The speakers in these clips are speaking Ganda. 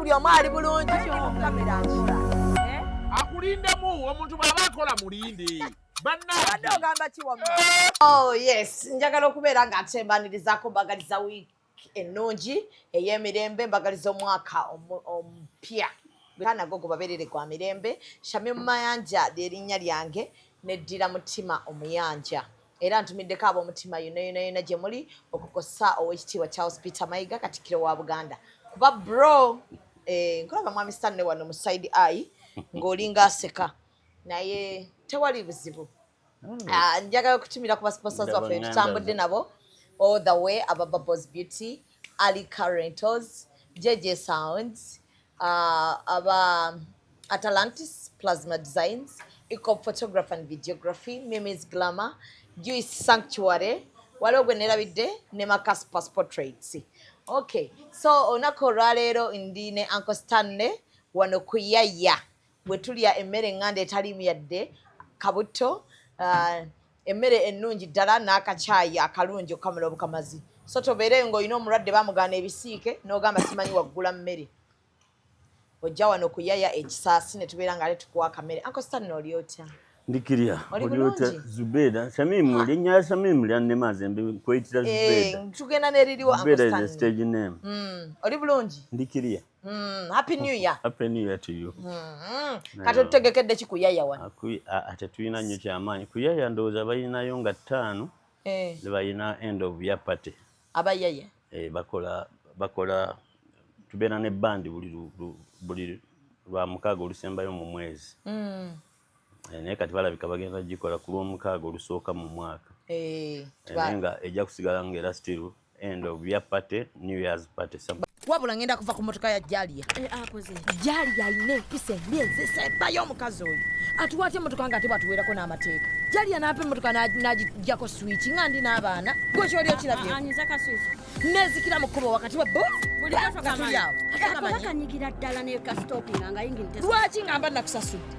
Buli omu ali bulungi kamera nkola. Eh? Akulindemu omuntu bw'aba akola mulinde. Obadde ogamba ki wamma? Oh yes, njagala okubeera nga ate mbanirizaako, mbagaliza wiiki ennungi ey'emirembe, mbagaliza omwaka omupya nagwo gubabeerere gwa mirembe. Shamim Mayanja lyerinnya lyange, neddira mutima omuyanja, era ntumiddeko ab'omutima yonna yonna yonna gye muli, okukosa Owekitiibwa Charles Peter Mayiga, Katikkiro wa Buganda. Kuba bro, nkulaba Mwami Stanley wano mu side eye ng'olinga aseka, naye tewali buzibu. Ah, njagala okutumira ku basponsors Ndaba baffe nganda tutambudde nabo all the way, aba Bubbles Beauty, Ali Car Rentals, JJ Sounds, aba Atalantis Plasma Designs, Ecop Photography and Videography, Mimis Glamour, Juice Sanctuary, waliwo gwe nerabidde, ne Macas Passport Portraits. Okay, so olunaku olwaleero ndi ne Uncle Stanley wano ku Yaya, bwe tulya emmere eŋŋanda etaliimu yadde kabutto, emmere ennungi ddala n'akacaayi akalungi okukamala obukamazi. So tobeere ng'olina omulwadde bamugaana ebisiike n'ogamba simanyi waggula mmere, ojja wano ku Yaya ekisaasi ne tubeera nga ate tukuwa akamere. Uncle Stanley, oli otya? Ndikirya. Oli Oli otya? bulungi? Zubeda Shamimu, linnya lya Shamimu lyannema, nze nkweyitira Zubeda. Tugenda n'eririwo, Uncle Zubeda is a Stanley. stage name. Oli bulungi? Ndikirya. Happy New Year. Happy New Year to you. Kati otutegekedde ki ku Yaya wano? Tetulina nnyo kyamaanyi ku Yaya, ndowooza balinayo nga 5 ne balina end of year party. Abayaya? Bakola tubeera ne bandi buli buli lwa mukaaga olusembayo mu mwezi. Naye kati balabika bagenda gikola ku lwomukaaga olusooka mu mwaka. Naye nga ejja kusigala nga era still end of year party, New Year's party. Wabula ngenda kuva ku motoka ya Jalia. Akoze? Jalia alina empisa embi ezisembayo. Omukazi oyo atuwa atya emotoka nga ate bwatuweerako n'amateeka? Jalia n'ampa emotoka n'agijjako switch nga ndi n'abaana. Gwe kyoli okirabye? Anyiza ka switch. Nezikira mu kkubo wakati wa bo Bulijjo nga tuli awo. Ate nga Koba manyi. Kanyigira ddala ne kastopinga nga yingini. Lwaki nga mba nakusasudde?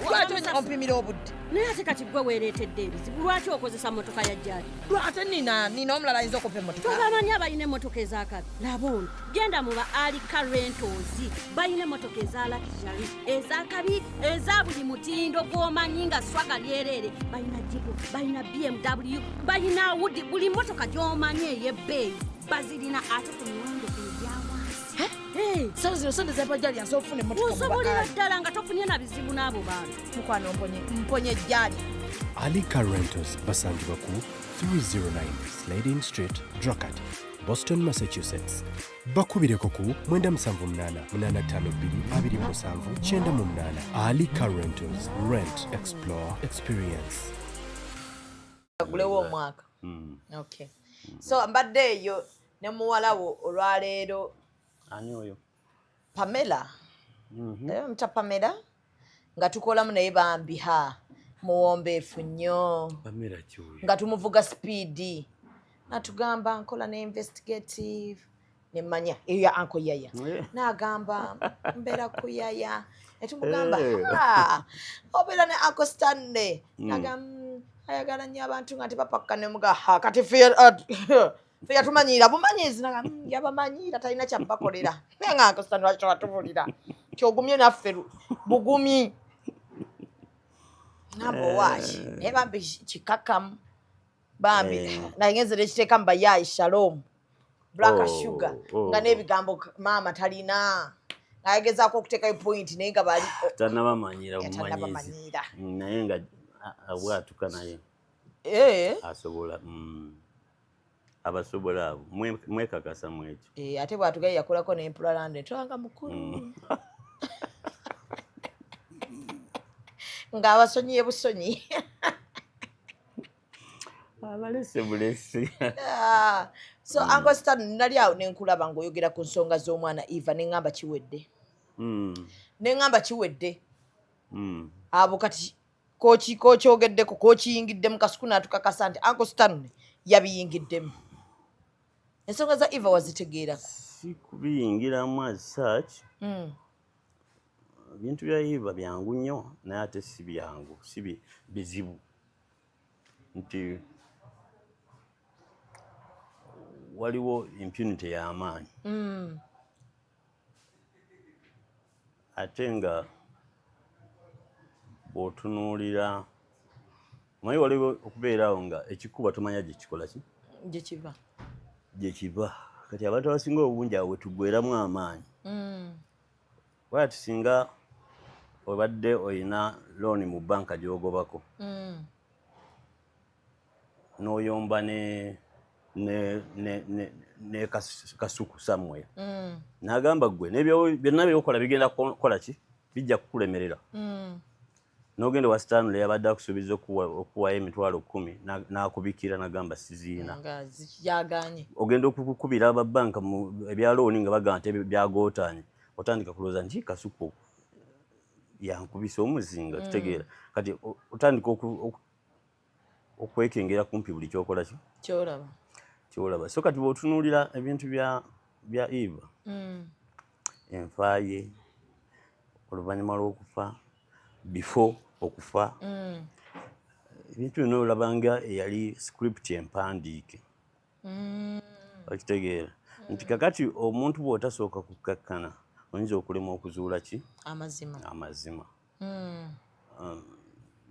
Lwaki ompimira obudde? Naye ate kati gwe weereetedde ebizibu, lwaki okozesa motoka ya Jali? Ate nina omulala ayinza okumpa emotoka. Tobamanyi abalina emmotoka ezakabi? Laba ono, genda mu ba Alika Rentals, balina emmotoka eza luxury, ezakabi, eza buli mutindo gw'omanyi nga swaga lyereere. Balina Jeep, balina BMW, balina Audi, buli mmotoka gy'omanyi ey'ebbeeyi bazirina, ate ku miwendo egya wansi. Hey, Sawa zino sente zempa Jalia nsobola okufuna emotoka mu Osobolera Bakaali. ddala nga tofunye na bizibu n'abo bantu. Mukwano, mponye, mponye Jali. Ali Car Rentals basangibwa ku 309 Sliding Street, Dracut, Boston, Massachusetts. Bakubireko ku 978 852 27 98. Ali Car Rentals, rent, explore, experience. Agulewo omwaka. Okay, so mbadde eyo ne muwala wo olwaleero. Ani oyo? Pamela. Muta Pamela nga tukolamu naye, bambi ha muwombeefu nnyo. Pamela kyoyo? Nga tumuvuga speed natugamba nkola ne investigative nemanya eyo ya Uncle Yaya. Nagamba mbeera ku Yaya, netumugamba, "Ah, obeera ne Uncle Stanley?" Nagamba, ayagala nnyo abantu nga tebapakka." Nemuga, "Ha, kati fe yatumanyiira bumanyiizi." Naga, yabamanyiira, talina kyabbakolera." Naye nga Uncle Stanley lwaki tewatubulira kyogumye naffe bugumi? Namba owaaki, naye bambi kikakamu bambi. Naye ngenze nekiteeka mu bayaayi shalom black sugar nga n'ebigambo maama talina, ng'agezaako okuteekayo point naye nga bali Tanabamanyira bumanyizi. Tannabamanyiira. Naye nga abwatuka naye asobola, abasobola abo mwekakasa mu ekyo. Eh, ate bwatugaye yakolako nempulala twanga mukulu ng'abasonyiye busonyi. Abalese bulesi. Ah, so Uncle Stan, nali awo nenkulaba ng'oyogera ku nsonga z'omwana Eva, neŋŋamba kiwedde. Neŋŋamba kiwedde. Abo kati kokyogeddeko kokiyingiddemu, Kasuku n'atukakasa nti Uncle Stanley yabiyingiddemu. Ensonga za Eva wazitegeerako? Si kubiyingiramu as such. Ebintu bya Eva byangu nnyo, naye ate si byangu, si bizibu nti waliwo impunity y'amaanyi. Ate nga bw'otunuulira, omanyi waliwo okubeera awo nga ekikuba tomanya gye kikola ki, gye kiva. Gye kiva. Kati abantu abasinga obungi awo wetugweramu amaanyi. Bwati singa obadde olina looni mu banka gy'ogobako, n'oyomba ne kasuku somewhere, n'agamba gwe byonna byokola bigenda kukola ki, bijja kukulemerera, n'ogenda wa Stanley yabadde akusuubiza okuwayo 10,000, n'akubikira n'agamba siziina. Nga yaganye. Ogenda okukubira ababanka mu ebya looni nga bagamba nti ebyo byagootaanye, otandika kulowooza nti kasuku yankubisa omuzinga. Kitegeera kati otandika okwekengera kumpi buli kyokola ki, kyolaba. Kyolaba. So kati bw'otunuulira ebintu bya Eva, enfa ye, oluvannyuma lw'okufa, before okufa, ebintu byonna olabanga eyali script empandiike. Okitegeera nti kakati omuntu bw'otasooka kukkakkana oyinza okulema okuzuula ki? Amazima. Amazima.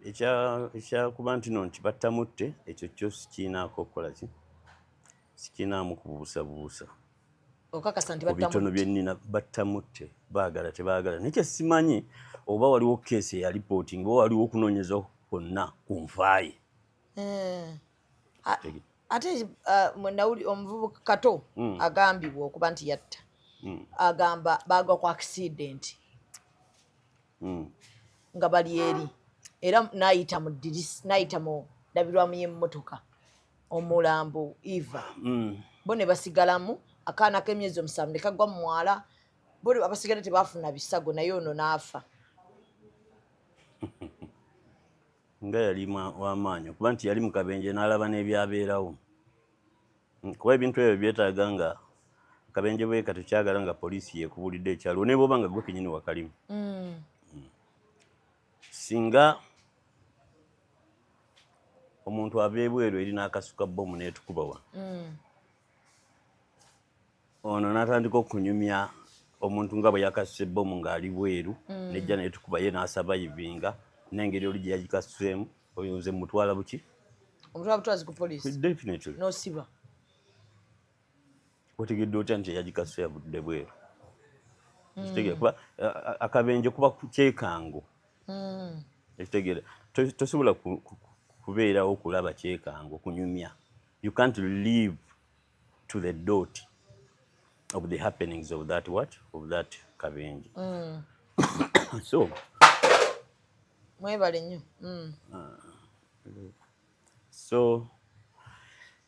Ekyakuba nti no nti battamutte, ekyo kyo sikiinaako okukola ki, sikiinaamu kubuusabuusa. Okakasa nti ku bitono battamutte? Bye nnina, battamutte, baagala tebaagala, naye kyesimanyi oba waliwo case eya reporting oba waliwo okunoonyeza kwonna ku nfaaye. Eh. Ate mwenawuli omuvubuka Kato agambibwa okuba nti yatta, agamba bagwa ku accident nga bali eri, era n'ayita mu ddirisa, n'ayita mu ndabirwamu y'emmotoka omulambo Eva, bo ne basigalamu akaana k'emyezi 7 ne kagwa mu mwala. Bo abasigala tebafuna bisago, naye ono n'afa. Nga yali w'amaanyi okuba nti yali mu kabenje n'alaba n'ebyabeerawo. Kuba ebintu ebyo byetaaga nga akabenje bwe kati kyagala nga poliisi yekubulidde ekyaliwo, ne bwoba nga gwe kenyini wakalimu. Singa omuntu ava ebweru eri n'akasuka bomu n'etukuba wano, ono n'atandika okunyumya omuntu nga bwe yakasuse bomu ng'ali bweru, nejja netukuba, ye n'asurvivinga n'engeri oli gye yagikasuseemu, oyo nze mutwala buki? Omutwala butwazi ku poliisi. Definitely. N'osiba. Otegedde otya nti eyagikasuse yavudde bweru? Ekitegeera kuba akabenje kuba kyekango. Ekitegeera tosobola kubeerawo kulaba kyekango kunyumya. You can't live to the dot of the happenings of that, what, of that kabenje. So Mwebale nnyo. So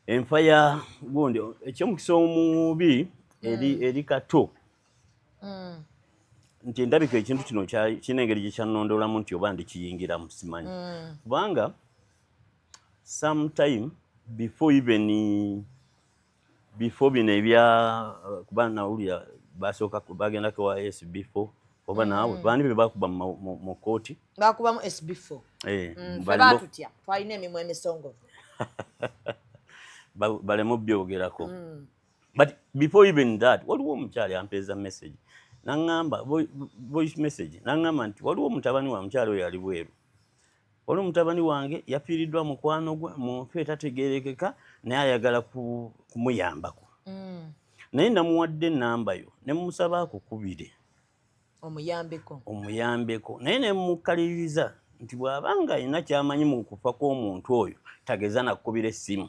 enfa ya gundi, ekyomukisa omubi eri Kato nti endabika ekintu kino kirina engeri gye kyannondolamu nti oba ndikiyingiramu simanyi, kubanga sometime before, even before bino ebya kuba nawulira basooka bagendako wa SB4 oba naawe baani be bakuba mu kooti. Bakubamu SB4. Eh, Ffe baatutya, twalina emimwa emisongovu. Baleme obyogerako. But before even that, waliwo omukyala yampeeza message naŋŋamba, voice message, naŋŋamba nti waliwo mutabani wa mukyala oyo ali bweru, waliwo mutabani wange yafiiriddwa mukwano gwe mu nfa etategeerekeka, naye ayagala kumuyambako, naye namuwadde enamba yo ne mumusaba akukubire omuyambeko. Omuyambeko, naye ne mukaliriza nti bw'aba nga alina kyamanyi mu kufa kw'omuntu oyo, tageza nakukubira essimu,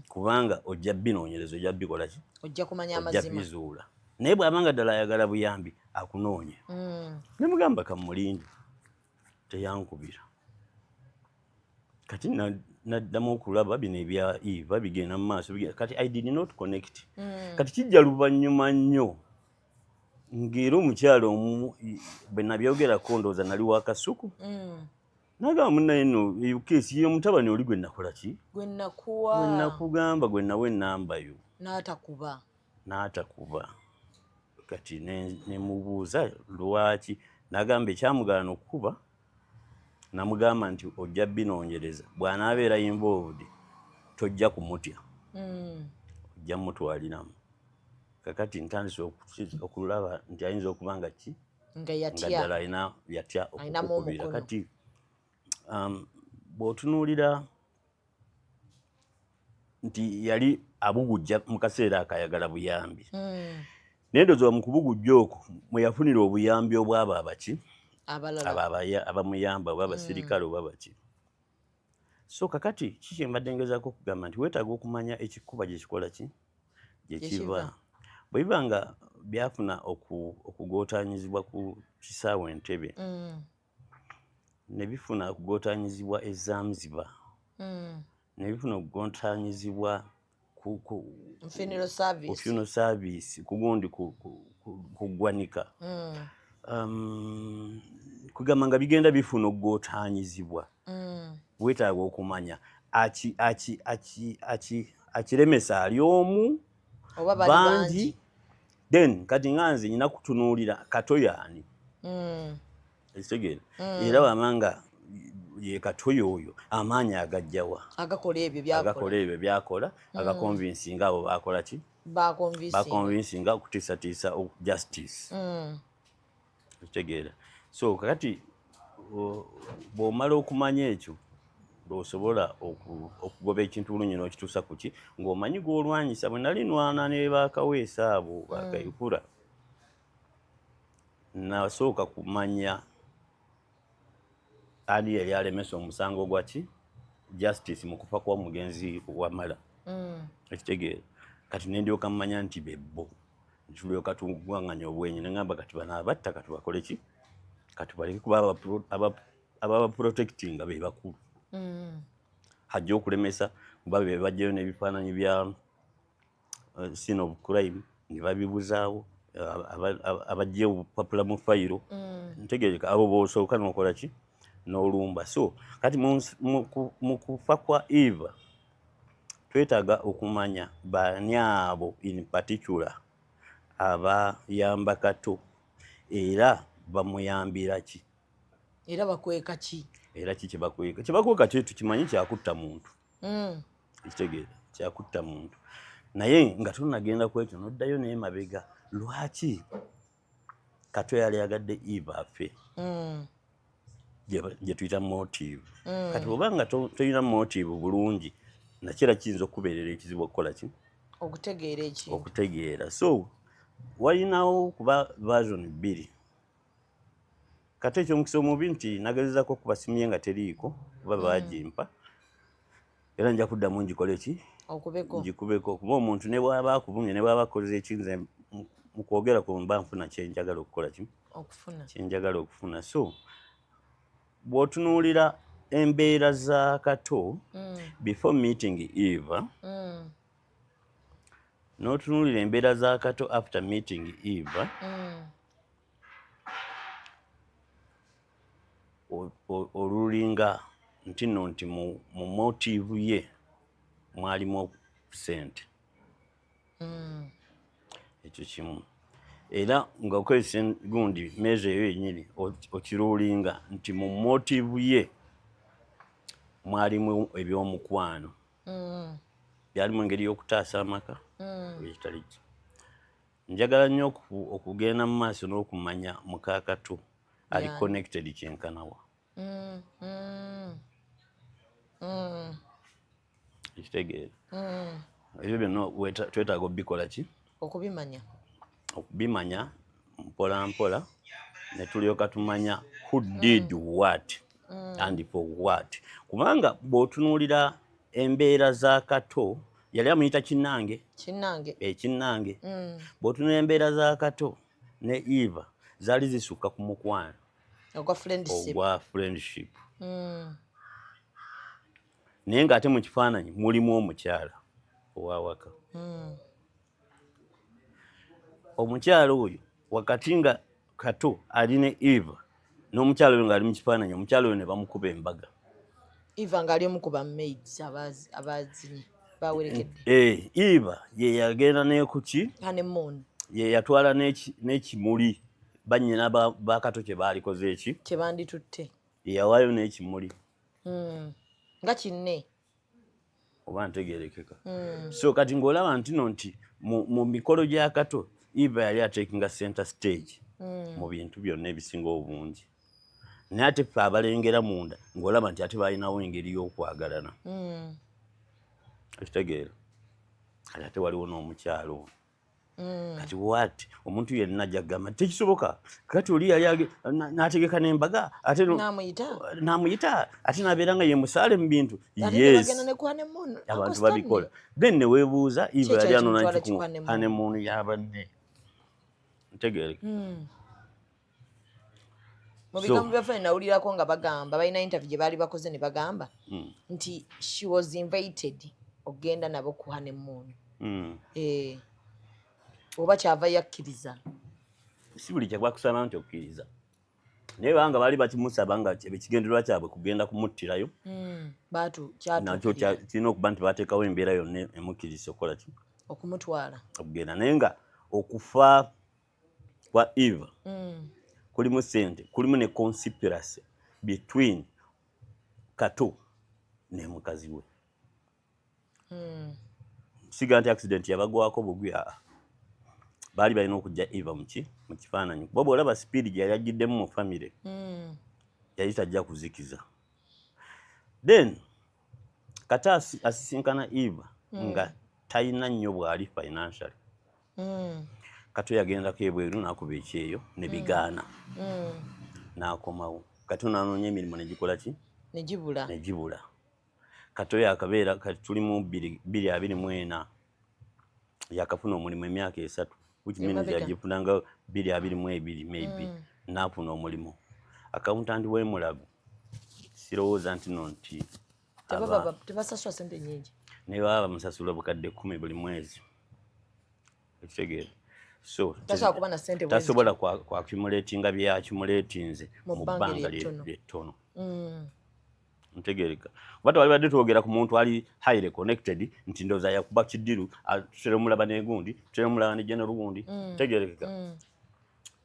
kubanga ojja binoonyereza, ojja bikola ki, ojja kumanya ojja amazima. Bizuula. Naye bw'aba nga ddala ayagala buyambi, akunoonye. Ne mugamba kamulinde. Teyankubira. Kati naddamu okulaba bino ebya Eva bigenda mu maaso, kati I did not connect. Kati kijja luvannyuma nnyo ng'era omukyala omu bwe nabyogerako, ndowooza nali wa Kasuku, nagamba munnaye nno eyo case ye mutabani oli gwe nakola ki, gwe nakuwa, gwe nakugamba, gwe nawa ennamba yo, n'atakuba. N'atakuba. Kati ne mubuuza lwaki, n'agamba ekyamugaana okukuba, namugamba nti ojja binoonyereza, bw'anaabeera involved tojja kumutya, ojja mutwaliramu. Kakati ntandise okulaba nti ayinza okuba nga ki. Nga yatya. Ddala alina yatya Alinamu okukubira. omukono. Kati bw'otunuulira nti yali abugujja mu kaseera akayagala buyambi, naye ndowooza mu kubugujja okwo mwe yafunira obuyambi obwabo abaki abalala abo abamuyamba oba abasirikale oba baki. So kakati kiki mbadde ngezaako okugamba nti weetaaga okumanya ekikuba gye kikola ki, gye Gye kiva. kiva. Bwe biba nga byafuna okugootanyizibwa ku kisaawe Entebbe, ne bifuna okugootanyizibwa e Zanzibar, ne bifuna okugootanyizibwa ku funeral service, ku funeral service, ku gundi ku ggwanika, kugamba nga bigenda bifuna okugootanyizibwa, weetaaga okumanya akiremesa ali omu, oba bali bangi. Bangi. Then kati nga nze nyina kutunuulira Katoyo ani, ekitegeera? Era wamanga ye Katoyo oyo amaanyi agajjawa agakola ebyo byakola? Agakola ebyo byakola, agaconvincinga abo bakola ki, Baconvincinga. Baconvincinga okutiisatiisa justice, ekitegeera? So kakati bw'omala okumanya ekyo, lw'osobola okugoba ekintu bulungi n'okituusa ku ki ng'omanyi gw'olwanyisa. Bwe nali nwana ne bakaweesa abo bakayikura, nasooka kumanya ani yali alemesa omusango gwa ki, justice, mu kufa kw'omugenzi Wamala, ekitegeera? Kati nendyoka mmanya nti bebbo, tulyoka tugwanganya obwenyi, neŋŋamba kati bano abatta kati bakole ki, kati baleke kuba ababaprotectinga be bakulu, hajja okulemesa kuba be bajjayo n'ebifaananyi bya scene of crime ne babibuzaawo, abajja obupapula mu fayiro. Ntegereka abo bosooka n'okola ki, n'olumba. So kati mu kufa kwa Eva twetaaga okumanya baani abo in particular abayamba Kato, era bamuyambira ki? Era bakweka ki? Era ki kyebakweka? Kyebakweka kye tukimanyi, kyakutta muntu, ekitegeera? Kyakutta muntu. Naye nga tonagenda ku ekyo, noddayo naye mabega, lwaki Kato yali ayagadde Eva afe? Gye tuyita motive. Kati oba nga tolina motive bulungi, nakira kiyinza okubeerera ekizibu okukola ki? Okutegeera ekintu. Okutegeera. So walinawo kuba version bbiri. Kati ekyomukisa omubi nti nagezezako okubasimye nga teriiko, kuba bagimpa, era nja kuddamu ngikole ki? Okubeko. Ngikubeko, kuba omuntu ne bwaba akuvumye, ne bwaba akoze eki, nze mu kwogera ku mba nfuna kyenjagala okukola ki? Okufuna. Kyenjagala okufuna. So bw'otunuulira embeera za Kato before meeting Eva, n'otunuulira embeera za Kato after meeting Eva, olulinga nti nno nti mu motive ye mwalimu sente. Ekyo kimu. Era nga okozesa gundi meeza eyo yennyini, okirulinga nti mu motive ye mwalimu ebyomukwano, byalimu engeri y'okutaasa amaka ekitali ki. Njagala nnyo okugenda mu maaso n'okumanya mukaakato ali connected kyenkanawa, ekitegeera? Ebyo byonna twetaaga obikola ki? Okubimanya. Okubimanya mpola mpola, ne tulyoka tumanya who did what and for what. Kubanga bw'otunuulira embeera za Kato, yali amuyita kinnange. Kinnange. Ekinnange. Bw'otunuulira embeera za Kato ne Eva, zaali zisukka ku mukwano ogwa friendship. Ogwa friendship, naye ng'ate mu kifaananyi mulimu omukyala owawaka. Omukyala oyo wakati nga Kato ali ne Eva n'omukyala oyo ng'ali mu kifaananyi, omukyala oyo ne bamukuba embaga. Eva ng'ali omu ku ba maids abazinyi bawerekedde. Eh, Eva ye yagenda nekuki? Honeymoon. Ye yatwala n'ekimuli bannyina ba Kato kye baalikoze eki? Kye banditutte. Ye yawaayo n'ekimuli. Nga kinne. Oba ntegerekeka? So kati ng'olaba nti no nti mu mikolo gya Kato, Eva yali atakinga center stage. Mu bintu byonna ebisinga obungi, naye ate ffe abalengera munda ng'olaba nti ate balinawo engeri y'okwagalana. Okitegeera? Kati ate waliwo n'omukyalo ono. Kati what omuntu yenna ajja kugamba nti tekisoboka. Kati oli yali n'ategeka n'embaga, ate N'amuyita. N'amuyita, ate n'abeera nga ye musaale mu bintu. Ate Yes. ne bagenda ne ku honeymoon. Abantu Uncle Stanley. babikola. Then ne weebuuza, Eva Ki yali ekyo anona ekimutwala ki ku ku honeymoon? honeymoon y'abanne? Ntegeereka. Mu So- bigambo byaffe nawulirako nga bagamba balina interview gye baali bakoze ne bagamba nti she was invited okugenda nabo ku honeymoon. Eh, oba kyava yakkiriza. Si buli kyakwakusaba nti okkiriza, naye banga baali bakimusaba nga ekigendererwa kyabwe kugenda kumuttirayo. Baatu Nakyo kyatuukirira. Kirina okuba nti bateekawo embeera yonna emukkiriza okukola ki? Okumutwala. Okugenda. Naye nga okufa kwa Eva kulimu sente, kulimu ne conspiracy between Kato ne mukazi we. Siga nti accident yabagwako bugwi. Aa, baali balina okujja Eva muki mu kifaananyi, kuba bw'olaba speed gye yali agiddemu mu famire, yali tajja kuzikiza. Then Kato asisinkana Eva nga talina nnyo bw'ali financially. Kato yagendako ebweru n'akuba ekyeyo ne bigaana, n'akomawo. Kato n'anoonya emirimu ne gikola ki? Ne gibula. Ne gibula. Kato yakabeera kati tuli mu 2024, yakafuna omulimu emyaka 3, which means Emabega. yagifunanga 2022 maybe. N'afuna omulimu accountant w'emulago. Sirowooza nti no nti Tebasasula sente nyingi. Ne baba bamusasula 10,000 buli mwezi, ekitegeera? So Tasobola kuba na ssente bwe zityo. Tasobola kwa accumulatinga bye accumulatinze Mu mu bbanga bbanga ly'ettono. Lyettono. Ntegereka, kuba tewalibadde twogera ku muntu ali highly connected nti ndowooza yakuba kiddiru, tutera omulaba negundi, tutera omulaba ne general gundi. Tegerekeka.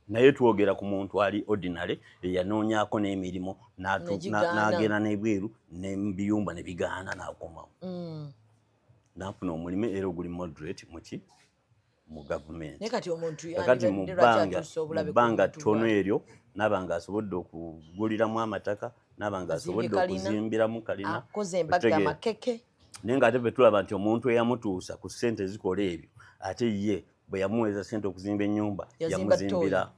Naye twogera ku muntu ali ordinary eyanoonyaako n'emirimu Negigaana. N'agenda n'ebweru n'ebiyumba ne bigaana, n'akomawo n'afuna omulimu era oguli moderate muki mu gavumenti. Naye kati omuntu Kakati mu yandibadde lwaki bbanga atuusa obulabe mu ku bbanga muntu ttono bw'atyo? eryo n'aba nga asobodde okuguliramu amataka, n'aba nga Azimbye asobodde kalina, okuzimbiramu kalina. Akoze embaga. Otegeera? Amakeke. Naye ng'ate ffe tulaba nti omuntu eyamutuusa ku ssente zikola ebyo, ate ye bwe yamuweeza ssente okuzimba ennyumba, Yazimba yamuzimbira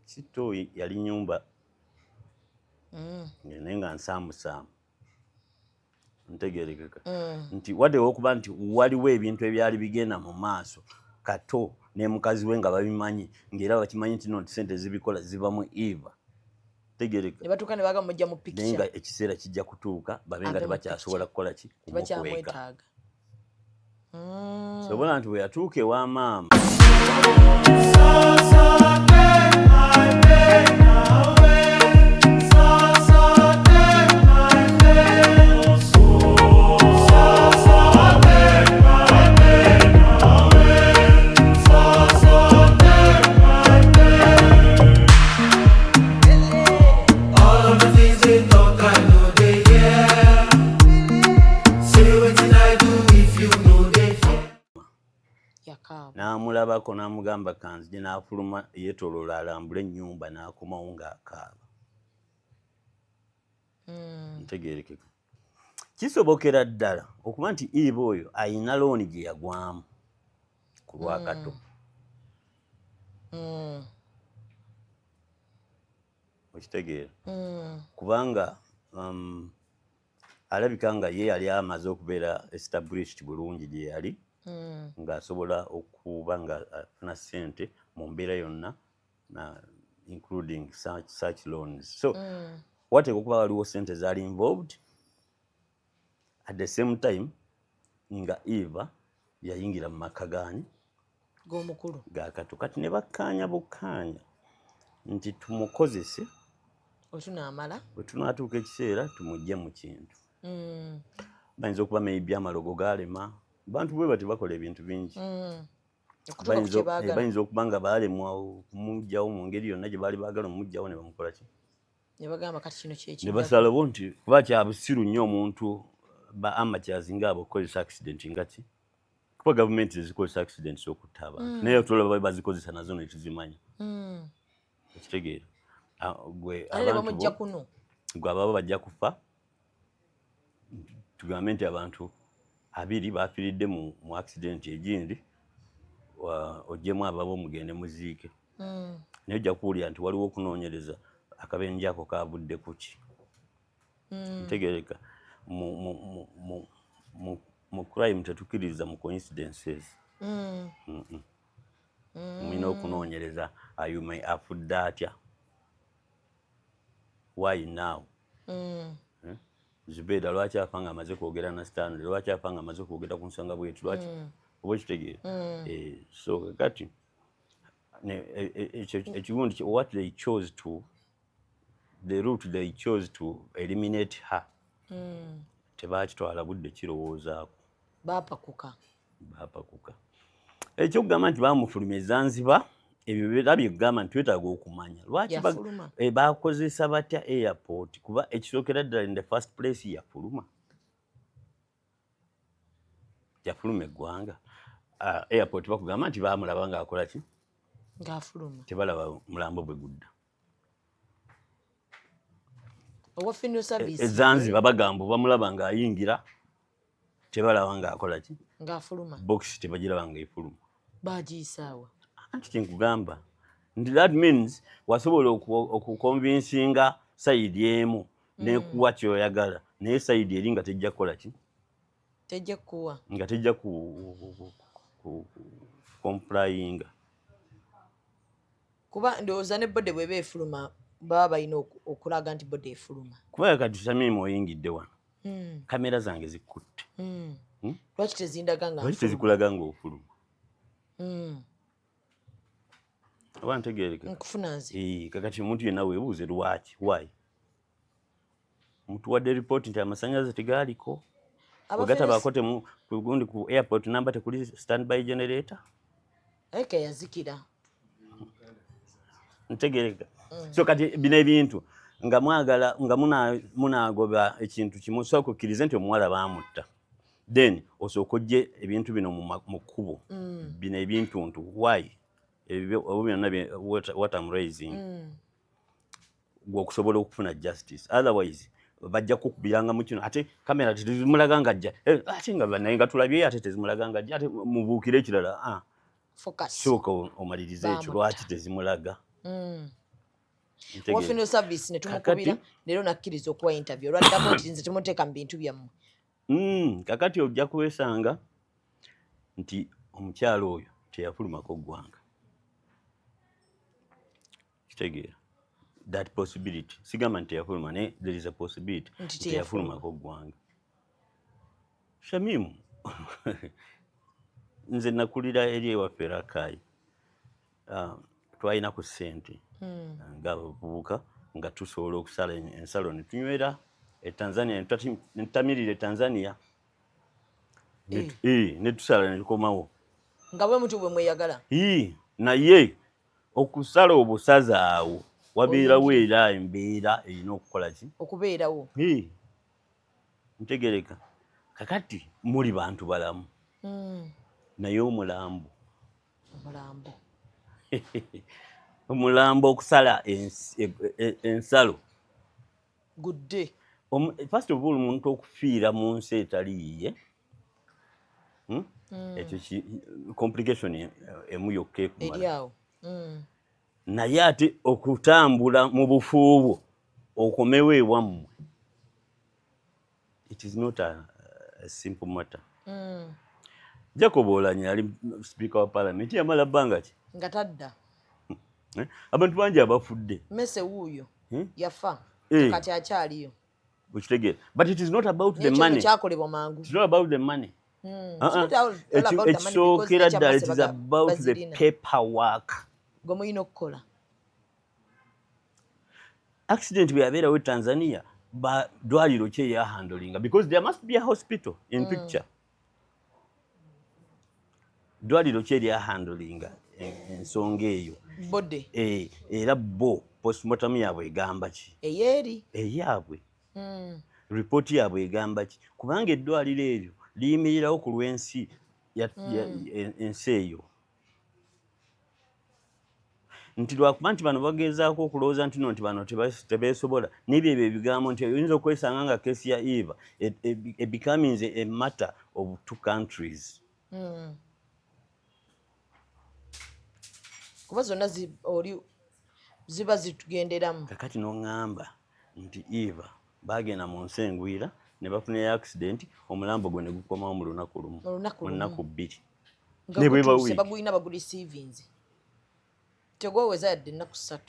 si ttooyi, yali nnyumba naye nga nsaamusaamu. Ntegerekeka nti wadde okuba nti waliwo ebintu ebyali bigenda mu maaso, Kato ne mukazi we nga babimanyi, ng'era bakimanyi nti no nti ssente zibikola ziva mu Eva. Tegereka. Ne batuuka ne bagamba mujja mu Naye picture. nga ekiseera kijja kutuuka babe nga Ave mu tebakyasobola kukola ki? Kumukweka. Tebakyamwetaaga. Sobola nti bwe yatuuka ewa maama All of the things they talk, I know they hear. Say wetin I do if you know they fear. Yakaaba. N'amulabako n'amugamba kanzije, n'afuluma yeetoloola alambule ennyumba, n'akomawo ng'akaaba. Ntegerekeka, kisobokera ddala okuba nti Eva oyo ayina loan gye yagwamu ku lwakato. Okitegeera? Kubanga alabika nga ye yali amaze okubeera established bulungi gye yali, ng'asobola okuba nga afuna ssente mu mbeera yonna na including such loans. So wateekwa okuba waliwo ssente zaali involved. At the same time nga Eva yayingira mu maka gaani? G'omukulu. Ga Kato. Kati ne bakkaanya bukkaanya nti tumukozese Otunaamala bwe tunaatuuka ekiseera tumugye mu kintu. Bayinza okuba maybe amalogo gaalema. Bantu bwe bati bakola ebintu bingi. Okutuuka ku Bayinza kye baagala. Bayinza okuba nga baalemwa okumuggyawo mu ngeri yonna gye baali baagala omugjawo, ne bamukola ki? Ne bagamba kati kino Ne kyekiddako. basalawo nti kuba kya busiru nnyo omuntu ba amateurs ngaabo okukozesa accident nga ki, kuba Kuba gavumenti ezikozesa accidents okutta abantu, naye tulaba bazikozesa nazo netuzimanya. Okitegeera? Ah, gwe Ate ne abantu bamujja kuno. Gwe ababa bajja kufa, tugambe nti abantu 20 bafiiridde mu accident egindi, oggyemu ababo mugende muziike, naye ojja kuwulira nti waliwo okunoonyereza, akabenje ako kavudde ku ki. Ntegereka mu crime tetukkiririza mu coincidences. Mulina okunoonyereza, ayume afudde atya, why now? Eh? Zubeeda lwaki afa nga amaze kwogera na Stanley? Lwaki afa nga amaze kwogera ku nsonga bwetu? Lwaki? Oba okitegeera? Eh, so kakati ekyo ekigundi what they chose to, the route they chose to eliminate her, tebakitwala budde kirowoozaako. Bapakuka. Bapakuka. Ekyokugamba nti bamufuluma e Zanzibar, ebyo era byekugamba nti twetaaga okumanya lwaki Yafuluma. Bakozesa batya airport, kuba ekisookera ddala, in the first place, yafuluma, yafuluma eggwanga. Ah, airport bakugamba nti bamulaba ng'akola ki? Ng'afuluma. Tebalaba mulambo bwe gudda. Owa funeral service. E Zanzibar bagamba bamulaba ng'ayingira, tebalaba ng'akola ki? Ng'afuluma. Box tebagiraba ng'efuluma. Bagiyisaawa. Anti kyenkugamba nti that means wasobola okuconvincinga side emu nekuwa kyoyagala, naye side eri nga tejja kukola ki? Tejja kuwa. Nga tejja ku complyinga. Kuba ndowooza ne body bweba efuluma, baba balina okulaga nti body efuluma. Kuba kati Samimu oyingidde wano, kamera zange zikutte. Lwaki tezindaga nga Lwaki nfuluma? tezikulaga ng'ofuluma? Oba ntegeereka? Nkufuna nze. Eh, kakati omuntu yenna weebuuze lwaki, why mutuwadde ripooti nti amasanyalaze tegaaliko, wegatabaako temu gundi ku airport namba tekuli standby generator. Eke yazikira. Ntegereka. So kati bino ebintu nga mwagala nga munaagoba ekintu kimu, sooka okkirize nti omuwala baamutta, then osooka ojje ebintu bino mu kkubo, bino ebintuntu, why ebyo oba byonna what I'm raising, gwe okusobola okufuna justice. Otherwise bajja kukubiranga mu kino, ate kamera tezimulaga nga ajja. Eh, ate nga naye nga tulabye, ate tezimulaga nga ajja, ate mubuukire ekirala. Ah, Focus. Sooka omalirize ekyo. Baamutta. Lwaki tezimulaga? Owa funeral service ne tumukubira leero, nakkiriza okuwa interview, olwaddako nti nze temuteeka mu bintu byammwe. Kakati ojja kwesanga nti omukyalo oyo teyafulumako ggwanga. Kitegeera that possibility? Sigamba nti teyafuluma, naye there is a possibility Nti nti teyafulumako ggwanga. Shamimu, nze nakulira eri ewaffe Rakai. Twalina ku ssente ng'abavubuka, nga tusobola okusala ensalo ne tunywera e Tanzania, ne tutamirira e Tanzania. Ne tusala ne tukomawo. Nga bwe mutu bwe mweyagala. Ii, naye okusala obusazi awo wabeerawo era embeera erina okukola ki? Okubeerawo. Ii, ntegereka. Kakati muli bantu balamu, naye omulambo, Omulambo. Omulambo okusala ensalo Gudde. First of all, omuntu okufiira mu nsi etali yiye, Ekyo complication emu yokka Eri ekumala. awo. Naye ate okutambula mu bufuubwo okomewo ewammwe, it is not a simple matter. Jacob Oulanyah yali speaker wa parliament, yamala bbanga ki Nga tadda. Eh? Abantu bangi abafudde. Mese wuuyo. Yafa. Eh. Kati akyaliyo. Okitegeera? But it is not about the Nekyo money. kyakolebwa mangu. It's not about the money. It's not all about the money because Ekisookera ddala, it ekyamase is about the bazirina. paperwork. Gwe mulina okukola. Accident bwe yabeerawo e Tanzania, ba ddwaliro ki eyahandlinga? Because there must be a hospital in picture. Ddwaliro ki eryahandlinga ensonga eyo? Body. Eh, era bo postmortem yaabwe egamba ki? Eyeeri. Eyaabwe ripooti yaabwe egamba ki? Kubanga eddwaliro eryo liyimirirawo ku lw'ensi. Ensi eyo nti lwakuba nti bano bagezaako okulowooza nti no nti bano tebeesobola n'ebyo ebyo ebigambo nti oyinza okwesanga nga case ya Eva it becomes a matter of two countries. Kuba zonna oli ziba zitugenderamu. Kakati n'oŋŋamba nti Eva bagenda mu nsi engwira ne bafuna accident, omulambo gwe ne gukomawo mu lunaku lumu, Mu lunaku mu lumu. nnaku 2. Nga Ne bweba gutuuse wiiki. Bagulina bagureceivings, tegweweza yadde ennaku 3.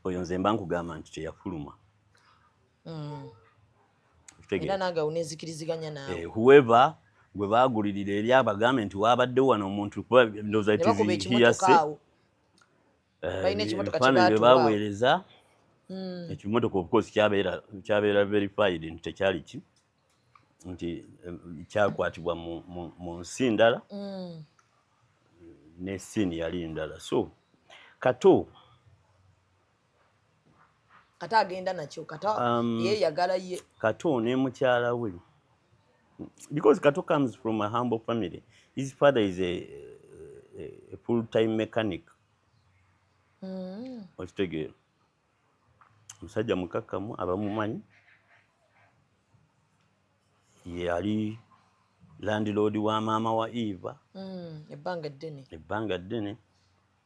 Oyo nze mba nkugamba nti teyafuluma. Okitegeera? Era nange awo nenzikiriziganya naawe. Whoever gwe baagulirira eri abagambe nti waabaddewo wano omuntu, kuba ndowooza Ne bakuba ekimotoka awo. Balina ekimotoka ebifaananyi bye kye baatuwa. baaweereza, ekimotoka of course kyabeera verified nti tekyali ki nti kyakwatibwa mu nsi ndala ne scene yali ndala. So Kato Kato agenda nakyo, Kato yeeyagala ye. Kato ne mukyala we, because Kato comes from a humble family. His father is a full-time mechanic. Okitegeera, omusajja mukakkamu, abamumanyi, yali landlord wa maama wa Eva. Ebbanga ddene. Ebbanga ddene,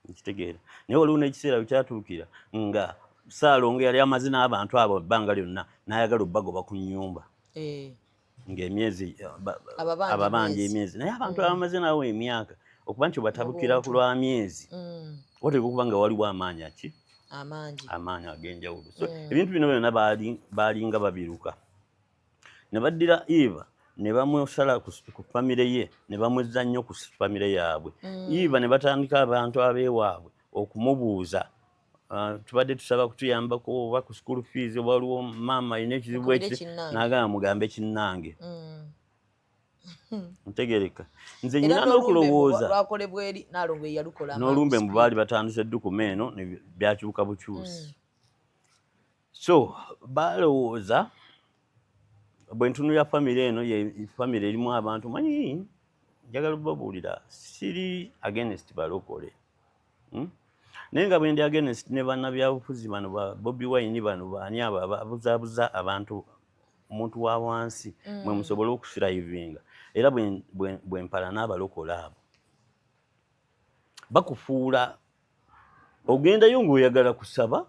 nkitegeera. Naye waliwo n'ekiseera we kyatuukira nga Saalongo yali amaze n'abantu abo ebbanga lyonna, n'ayagala obbagoba ku nnyumba ng'emyezi Ababanja ababanja emyezi. Emyezi, naye abantu abamaze naawe emyaka, okuba nti obatabukira ku lwa myezi, wateeka okuba nga waliwo amaanyi aki Amangi. Amaanyi ag'enjawulo. So ebintu bino byonna baalinga babiruka ne baddira Eva ne bamusala ku famire ye ne bamuzza nnyo ku famire yaabwe. Eva ne batandika abantu ab'ewaabwe okumubuuza, "Ah, tubadde tusaba kutuyambako oba ku school fees, oba waliwo maama alina ekizibu." Mukubire Eki kinnange. N'agamba, "Mugambe kinnange." Ntegereka nze Era nyina n'olumbe n'okulowooza lwakolebwa eri Naalongo ye yalukola amangu n'olumbe mbu speed. Baali batandise eddukuma eno ne byakyuka bukyusi. So balowooza bwe ntunulira famire eno, ye famire erimu abantu. Manyi njagala obabuulira, siri against balokole, Naye nga bwe ndi against ne bannabyabufuzi bano ba Bobi Wine, bano baani abo ababuzaabuza abantu, omuntu wa wansi mwe musobole okusurvivinga. Era bwe mpala n'abalokole abo bakufuula ogendayo ng'oyagala kusaba,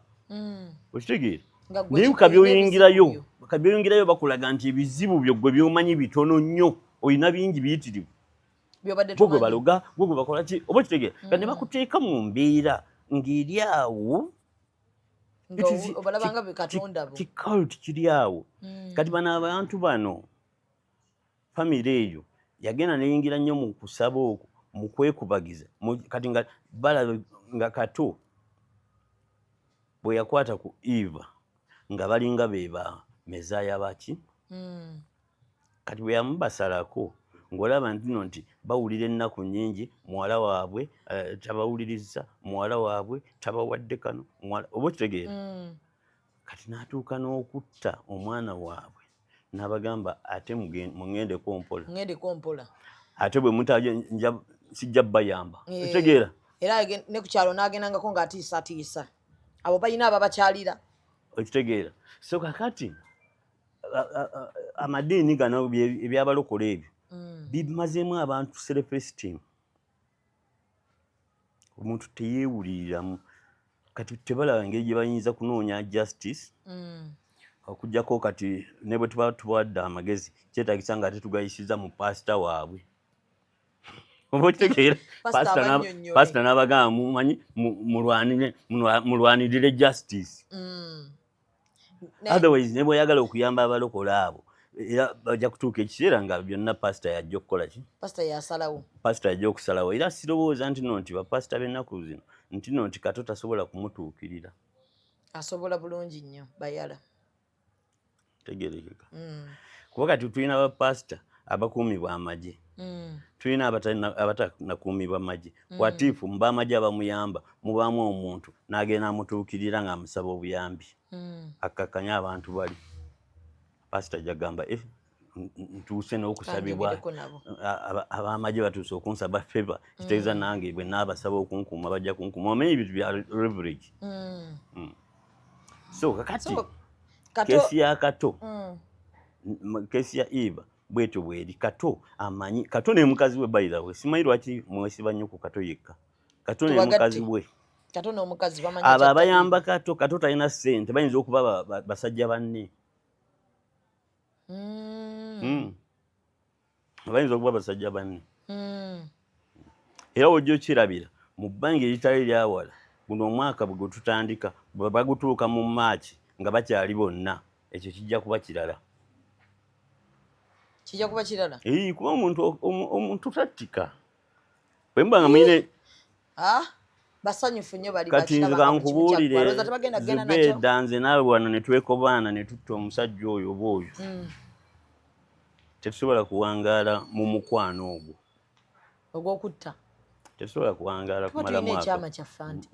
okitegeera? Nga gwe Naye olina kabyoyingirayo ebizibu byo. Kabyoyingirayo bakulaga nti ebizibu byo gwe byomanyi bitono nnyo, olina bingi biyitirivu. Byobadde Gwe gwe tomanyi. Baloga, gwe gwe bakola ki, oba okitegeera? Kati ne bakuteeka mu mbeera ng'eri awo. Nga It is obalabanga be katonda bo. Kicult kiri awo. Kati bano abantu bano, famire eyo yagenda neyingira nnyo mu kusaba okwo, mu kwekubagiza. Kati nga balaba nga Kato bwe yakwata ku Eva nga balinga be ba mezaya baki. Kati bwe yamubasalako ng'olaba nti no nti bawulira ennaku nnyingi, muwala waabwe tabawuliriza, muwala waabwe tabawadde kano, oba okitegeera? Kati n'atuuka n'okutta omwana waabwe n'abagamba, "Ate muŋŋendeko mpola." Ŋŋendeko mpola. "Ate bwe mutaje sijja bayamba." Okitegeera? Era ne ku kyalo n'agendangako ng'atiisatiisa abo balina ababakyalira. Okitegeera? So kakati amadiini gano ebyabalokola ebyo bimazeemu abantu self esteem, omuntu teyeewuliriramu. Kati tebalaba ngeri gye bayinza kunoonya justice, okugjako kati ne bwe tuba tubawadde amagezi, kyetagisa nga ate tugayisiza mu pasita waabwe, oba okitegeera? Pasita Pasita abannyonnyole. Pasita n'abagamba, "Mumanyi mulwanirire justice." Otherwise ne bweyagala okuyamba abalokole abo, era bajja kutuuka ekiseera nga byonna pasita yajja okukola ki? Pasita yasalawo. Pasita yajja okusalawo. Era sirowooza nti no nti bapasita b'ennaku zino nti no nti Kato tasobola kumutuukirira. Asobola bulungi nnyo bayala. Tegerekeka, kuba kati tulina bapasita abakuumibwa amagye, tulina abatanakuumibwa magye. Watiifu mu bamagye abamuyamba mubaamu omuntu n'agenda amutuukirira ng'amusaba obuyambi akkakkanye abantu bali. Pasita ajja gamba, "Eh, Ntuuse n'okusabibwa, ab'amagye batuuse okunsaba favor, kitegeeza nange bwe naabasaba okunkuuma bajja kunkuuma. Omanyi ebintu bya leverage. So kakati case ya Kato, case ya Eva bwetyo bweri. Kato amanyi, Kato ne mukazi we. By the way, simanyi lwaki mwesiba nnyo ku Kato yekka. Kato ne mukazi we. Kato n'omukazi bamanyi. Abo abayamba Kato, Kato talina ssente, bayinza okuba basajja banne. Bayinza okuba basajja banne. Era ojja okirabira mu bbanga eritali lyawala. Guno omwaka bwe gututandika, bwe bagutuuka mu Maaki nga bakyali bonna, ekyo kijja kuba kirala. Kijja kuba kirala. Kuba omuntu tattika bwe muba nga muyine. Ah, basanyufu nnyo bali. Kati nze kankubuulire, Zubeeda, nze naawe wano ne twekobaana ne tutta omusajja oyo oba oyo, tetusobola kuwangaala mu mukwano ogwo. Ogwokutta. Tetusobola kuwangaala kumala mwaka. Tulina ekyama kyaffe anti.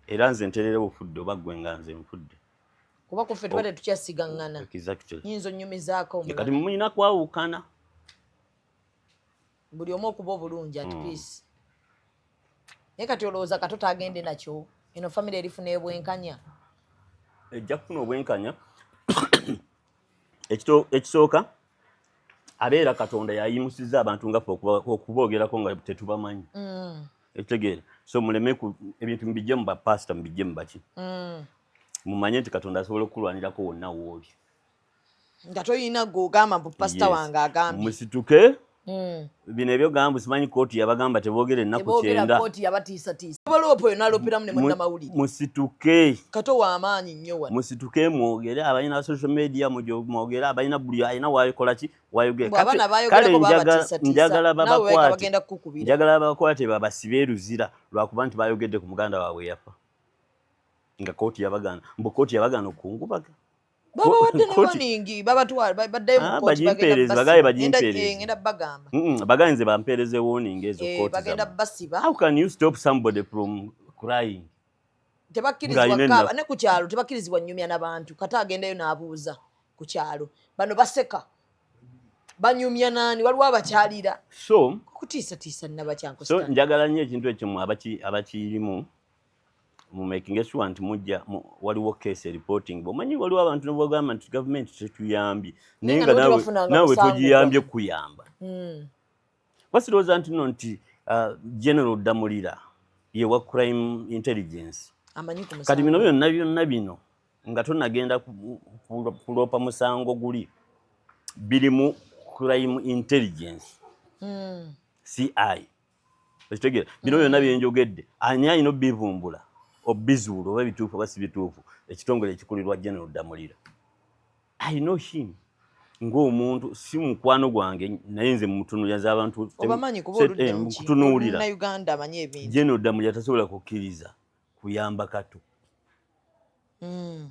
Era nze nterera ofudde oba ggwe nga nze nfudde. Kuba kuffe tuba tetukyasigaŋŋana. Nyinza onyumizaako. Kati mulina kwawukana. Buli omu okuba obulungi at peace. Naye kati olowooza Kato tagende nakyo, eno family erifuna ebwenkanya? Ejja kufuna obwenkanya. Ekisooka, abeera Katonda yayimusiza abantu nga ffe okuboogerako nga tetubamanyi. Ekitegeera? So muleme ebintu mubijje mu bapasita, mubijje mu baki. Mumanye nti Katonda asobola okukulwanirako wonna wooli. Nga toyina gweogamba mbu pasita wange agambye. Musituke. Bino ebyogamba simanyi kooti yabagamba teboogera ennaku 90. Kooti yabatiisatiisa, baloopa oyo nalooperamu ne munnamawulire. Musituke. Kato w'amaanyi nnyo wano. Musituke mwogere, abalina social media mwogere, abalina, buli alina wakola ki wayogere. Kale njagala babakwate, njagala babakwate babasibe eruzira lwakuba nti bayogedde ku muganda waabwe yafa nga kooti yabagaana, mbu kooti yabagaana okukungubaga. Babawadde ne warning, babatwala baddayo mu kooti. Bagimpeereze, bagaye bagimpeereze. Ngenda bagamba. Bagaye nze bampeereze warning ezo kooti. Bagenda basiba. How can you stop somebody from crying? Tebakkirizibwa kaaba ne ku kyalo, tebakkirizibwa nnyumya n'abantu. Kata agendayo n'abuuza ku kyalo, bano baseka banyumya naani, waliwo abakyalira. So kutiisatiisa nabakyanko. So njagala nnyo ekintu ekyo abakirimu mu making sure nti mujja waliwo case reporting. Omanyi waliwo abantu nebagamba nti gavumenti tetuyambye, naye nga naawe togiyambye kuyamba. Basirowooza nti no nti General Damulira yewa crime intelligence. Kati bino byonna byonna bino nga tonagenda kuloopa musango guli birimu crime intelligence, CI. Okitegeera? Bino byonna byenjogedde, ani alina obivumbula, obizuula oba bituufu oba si bituufu? Ekitongole ekikulirwa General Damulira. I know him ng'omuntu, si mukwano gwange, naye nze mutunuulira nze abantu kutunuulira. General Damulira tasobola kukkiriza kuyamba Kato.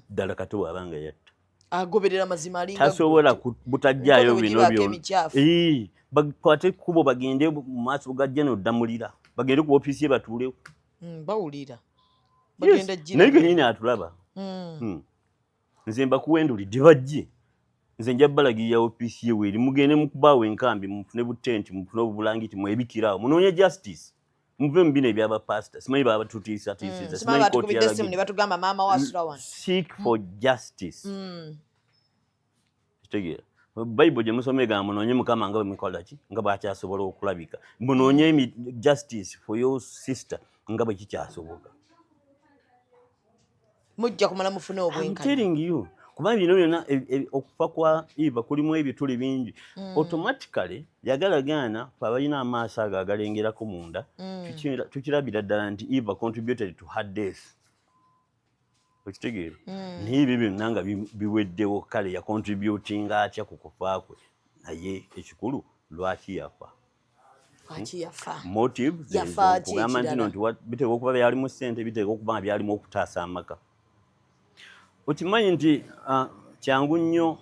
Ddala Kato bw'abanga yatta, agoberera mazima. Alinga tasobola butajjaayo bino byonna. Bakwate ekkubo bagende mu maaso ga General Damulira, bagende ku ofiisi ye batuulewo. Bawulira. Naye kenyini atulaba. Nze mbakuwendulidde, bajje, nze nja balagirira ofiisi ye weeri. Mugende mukubaawo enkambi, mufune butenti, mufune obubulangiti, mwebikiraawo, munoonye justice, muve mu bino ebyabapasita, simanyi babatutiisatiisiza. Batugamba maama wasula wano. Seek for justice. Kitegeera? Bayibuli gye musoma egamba munoonye Mukama nga bwe mukola ki, nga bwakyasobola okulabika. Munoonye justice for your sister nga bwe kikyasoboka. Mujja kumala mufune obwenkanya. Telling you, kuba bino byonna okufa kwa Eva kulimu ebituli bingi. Automatically yagalagaana fe abalina amaaso ago agalengerako munda, tukirabira ddala nti Eva contributed to her death. Okitegeera? Naye ebyo byonna nga biweddewo, kale yacontributinga atya ku kufa kwe? Naye ekikulu, lwaki yafa? Lwaki yafa? Motive kugamba nti no nti biteekwa okuba byalimu ssente, biteekwa okuba nga byalimu okutaasa amaka. Okimanyi nti kyangu nnyo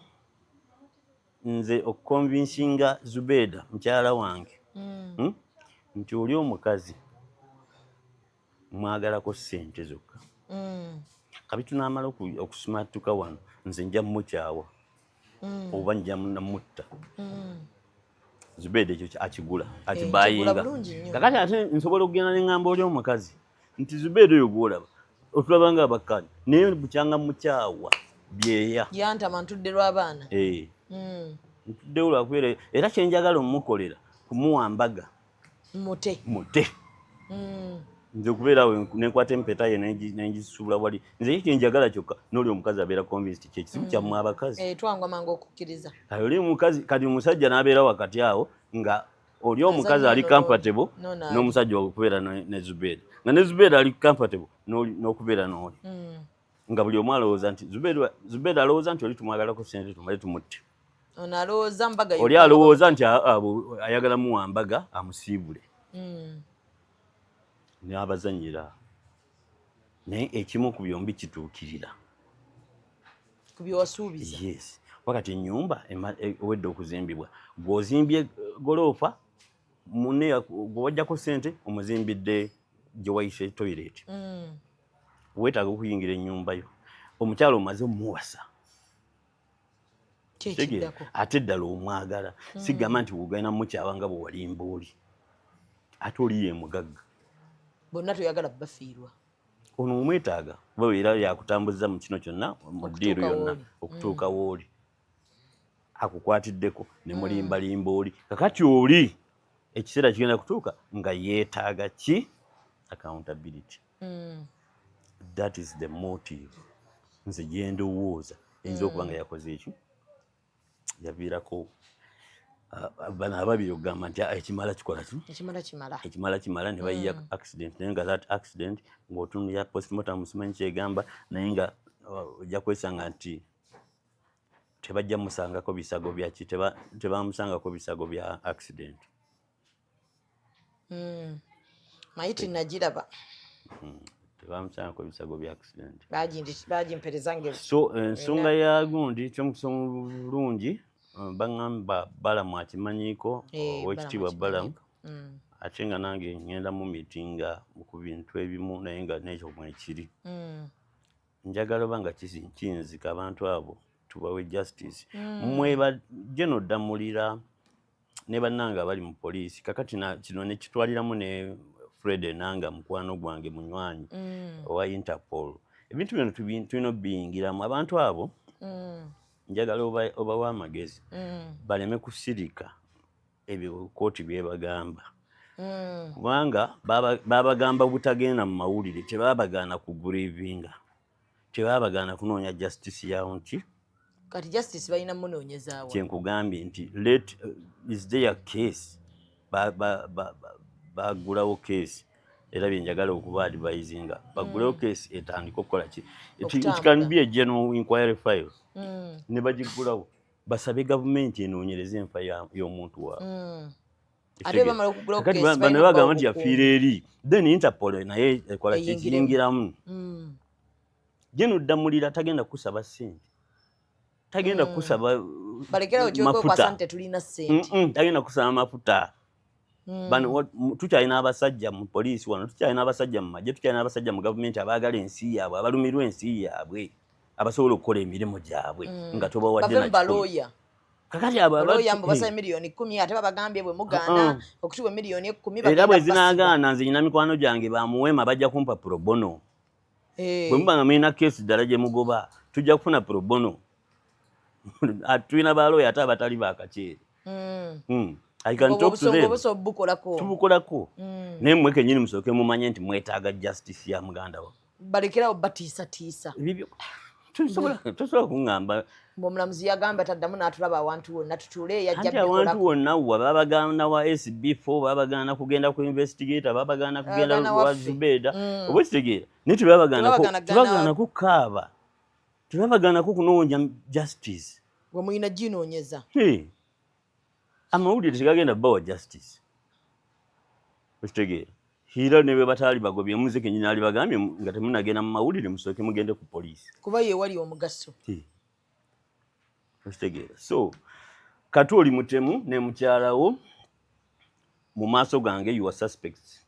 nze okuconvincinga Zubeeda mukyala wange, Nti oli omukazi mwagalako ssente zokka. Kabi tunaamala okusimatuka wano, nze nja mukyawa. Oba nja namutta. Zubeda ekyo akigula, akibayinga. Kigula bulungi nnyo. Kakati ate nsobola okugenda neŋŋamba oli omukazi nti Zubeda oyo gwolaba otulaba nga abakkaanya, naye bukyanga mukyawa byeya. Yantama, ntudde lw'abaana. Eh. Ntuddewo lwakubeera, era kyenjagala omukolera kumuwa mbaga. Mute. Mute. Nze okubeera awo nenkwata empeta ye nengisubula wali, nze ye kyenjagala kyokka n'oli omukazi abeera convinced. Kyekizibu kyammwe abakazi. Eh, twangwa mangu okukkiriza. Kati oli omukazi, kati omusajja n'abeera wakati awo nga oli omukazi ali Azannya comfortable n'ono ali. n'omusajja okubeera ne Zubeida, nga ne Zubeida ali comfortable n'okubeera n'oli, nga buli omu alowooza nti Zubeida alowooza nti oli tumwagalako sente tumale tumutte. Ono alowooza mbaga. Oli alowooza nti ayagala muwa mbaga amusiibule. N'abazanyira, naye ekimu ku byombi kituukirira. Ku byewasuubiza. Yes, wakati ennyumba ewedde okuzimbibwa, gw'ozimbye goloofa, munne gwe wajjako ssente omuzimbidde gye wayise toilet. Weetaaga okuyingira ennyumba yo, omukyala omaze omuwasa. Kitegeera? Kyekiddako. Ate ddala omwagala, sigamba nti wogenda mukyawa nga bwe walimba oli, ate oli ye mugagga. Bonna toyagala bafiirwa. Ono omwetaaga kuba era yakutambuza mu kino kyonna, mu ddiiru Okutuuka yonna. w'oli. Okutuuka w'oli akukwatiddeko ne mulimbalimba oli. Kakati oli ekiseera kigenda kutuuka nga yeetaaga ki? Accountability. That is the motive nze gyendowooza eyinza okuba nga yakoze ekyo, yaviirako bano ababiri okugamba nti, "Ah, ekimala kikola ki?" Ekimala kimala. Ekimala kimala, ne bayiya accident, naye nga that accident ng'otunulira postmortem simanyi kyegamba, naye nga ojja kwesanga nti tebajja musangako bisago byaki, tebamusangako bisago bya accident. Mayiti nagiraba. Tebamusangako bisago bya accident. Bagimpereza nge. So ensonga ya gundi kyomukisa omulungi, baŋŋamba Balamu akimanyiiko. Owekitiibwa Balamu Balamu. akimanyiiko. Ate nga nange ŋŋenda mu miitinga ku bintu ebimu, naye nga nekyo mwekiri. Njagala oba nga kiyinzika abantu abo tubawe justice. Mmwe geno ddamulira ne bannange abali mu poliisi kakati kino nekitwaliramu ne Fred Enanga, mukwano gwange, munywanyi owa Interpol. Ebintu bino tulina obiyingiramu. Abantu abo njagala obawe amagezi baleme kusirika ebyo kooti byebagamba, kubanga babagamba butagenda mu mawulire, tebabagaana kugrievinga, tebabagaana kunoonya justice yawo nti Kati justice balina munoonyezaawa? Kyenkugambye nti let is their case, bagulawo case, era byenjagala okuba advisinga bagulewo case etandike okukola ki. It Okutambula. can be a general inquiry file ne bagigulawo, basabe gavumenti enoonyereze enfa y'omuntu waabwe. Ate bamala okugulawo Kakati case, bano balina bagamba nti okubawa. Yafiira eri, then Interpol naye ekola ki? Eyingiremu. Kiyingiramu. Geno ddamulira tagenda kusaba ssente, tagenda kusaba Balekerawo mafuta. kyokwekwasa nti tetulina ssente. Tagenda kusaba mafuta. Bano tukyalina abasajja mu poliisi wano, tukyalina abasajja mu magye, tukyalina abasajja mu gavumenti abaagala ensi yaabwe, abalumirwa ensi yaabwe, abasobola okukola emirimu gyabwe nga tobawadde Bave mu na kikumi. balooya. Kakati abo Balooya mbu basaba 10,000,000, ate babagambye bwe mugaana okutuwa 10,000,000 Era bagenda bwe basibwa. zinaagaana, nze nyina mikwano gyange bamuweema, bajja kumpa pro bono. Bwe muba nga mulina keesi ddala gye mugoba, tujja kufuna pro bono. Ah, tulina balooya ate abatali bakaceere. I can talk to Obusonga them. obusobola bukolako. Tubukolako, naye mmwe kennyini musooke mumanye nti mwetaaga justice ya muganda wa. Balekerawo batiisatiisa. Ebibyo tosobola kuŋŋamba. Omulamuzi yagamba taddamu n'atulaba awantu wonna tutuule, yajja Anti awantu bikolako. wonna wa babagaana wa SB4, babagaana kugenda ku investigator, babagaana kugenda Babagaana wa waffe. Zubeda, oba okitegeera, naye tebabagaanako. Tebabagaana Tebabagaanako kukaaba, tebabagaanako kunoonya justice. Gwe mulina ginoonyeza. Hey, amawulire tegagenda bawa justice, okitegeera? Era ne bwe bataali bagobye, muze kenyini ali bagambye nga temunagenda mu mawulire, musooke mugende ku poliisi. Kuba ye wali omugaso. Hey. Okitegeera? So kati oli mutemu ne mukyalawo mu maaso gange, you are suspects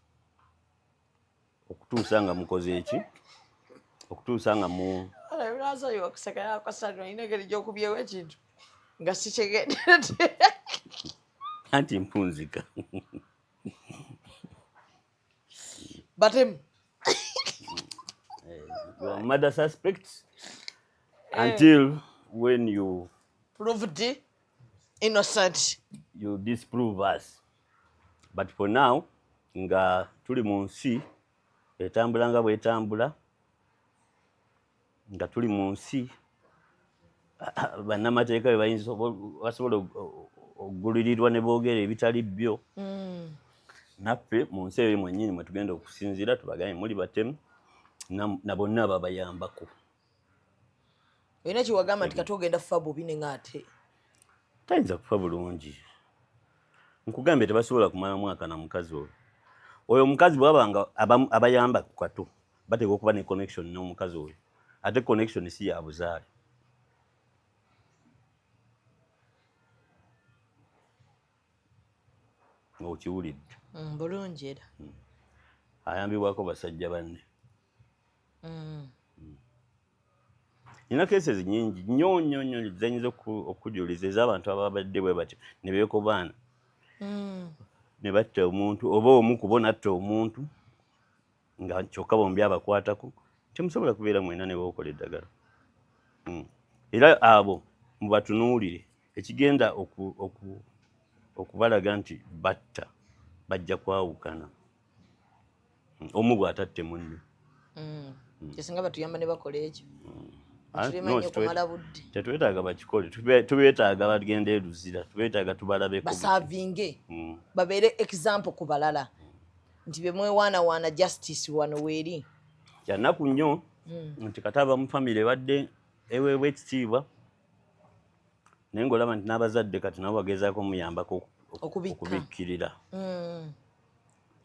okutuusa nga mukoze eki, okutuusa nga mu Nasonyiwa okuseka, yakosano olina engeri gyokubyewo ekintu. Nga sikigenderedde. Anti mpunzika. Batemu. You are murder suspects until when you proved innocent. You disprove us. But for now, nga tuli mu nsi etambula nga bwetambula, nga tuli mu nsi bannamateeka be bayinza basobola okugulirirwa ne boogera ebitali byo. Naffe mu nsi eyo mwennyini mwe tugenda okusinziira tubagambe muli batemu na bonna ababayambako. Olina kyewagamba nti kati ogenda kufa bubi ne ng'ate tayinza kufa bulungi. Nkugambye tebasobola kumala mwaka na mukazi oyo. Oyo omukazi bw'aba nga abayamba ku Kato, bateekwa okuba ne connection n'omukazi oyo, ate connection si ya buzaale. Ng'okiwulidde? Bulungi era. Ayambibwako basajja banne. Nina cases nyingi nnyo nnyo nnyo zenyinza okujuliza ez'abantu ababadde bwe batyo ne beekobaana ne batta omuntu, oba omu ku bo n'atta omuntu nga kyokka bombi abakwatako. Temusobola kubeera mwena ne bookola eddagala. Era abo mubatunuulire, ekigenda okubalaga nti batta bajja kwawukana, omu bw'atatte munne. Esinga batuyamba ne bakola ekyo. Ah, Tulema no, nnyo kumala budde. Tetwetaaga bakikole, tubeetaaga bagende e Luzira, tubeetaaga tubalabeko. Basavinge. Babeere example ku balala nti bye mwewaanawaana, justice wano weeri. Kyanaku nnyo nti kati aba mu famire ebadde eweebwa ekitiibwa, naye ng'olaba nti n'abazadde kati nabo bagezaako omuyambako Okubikka. okubikkirira.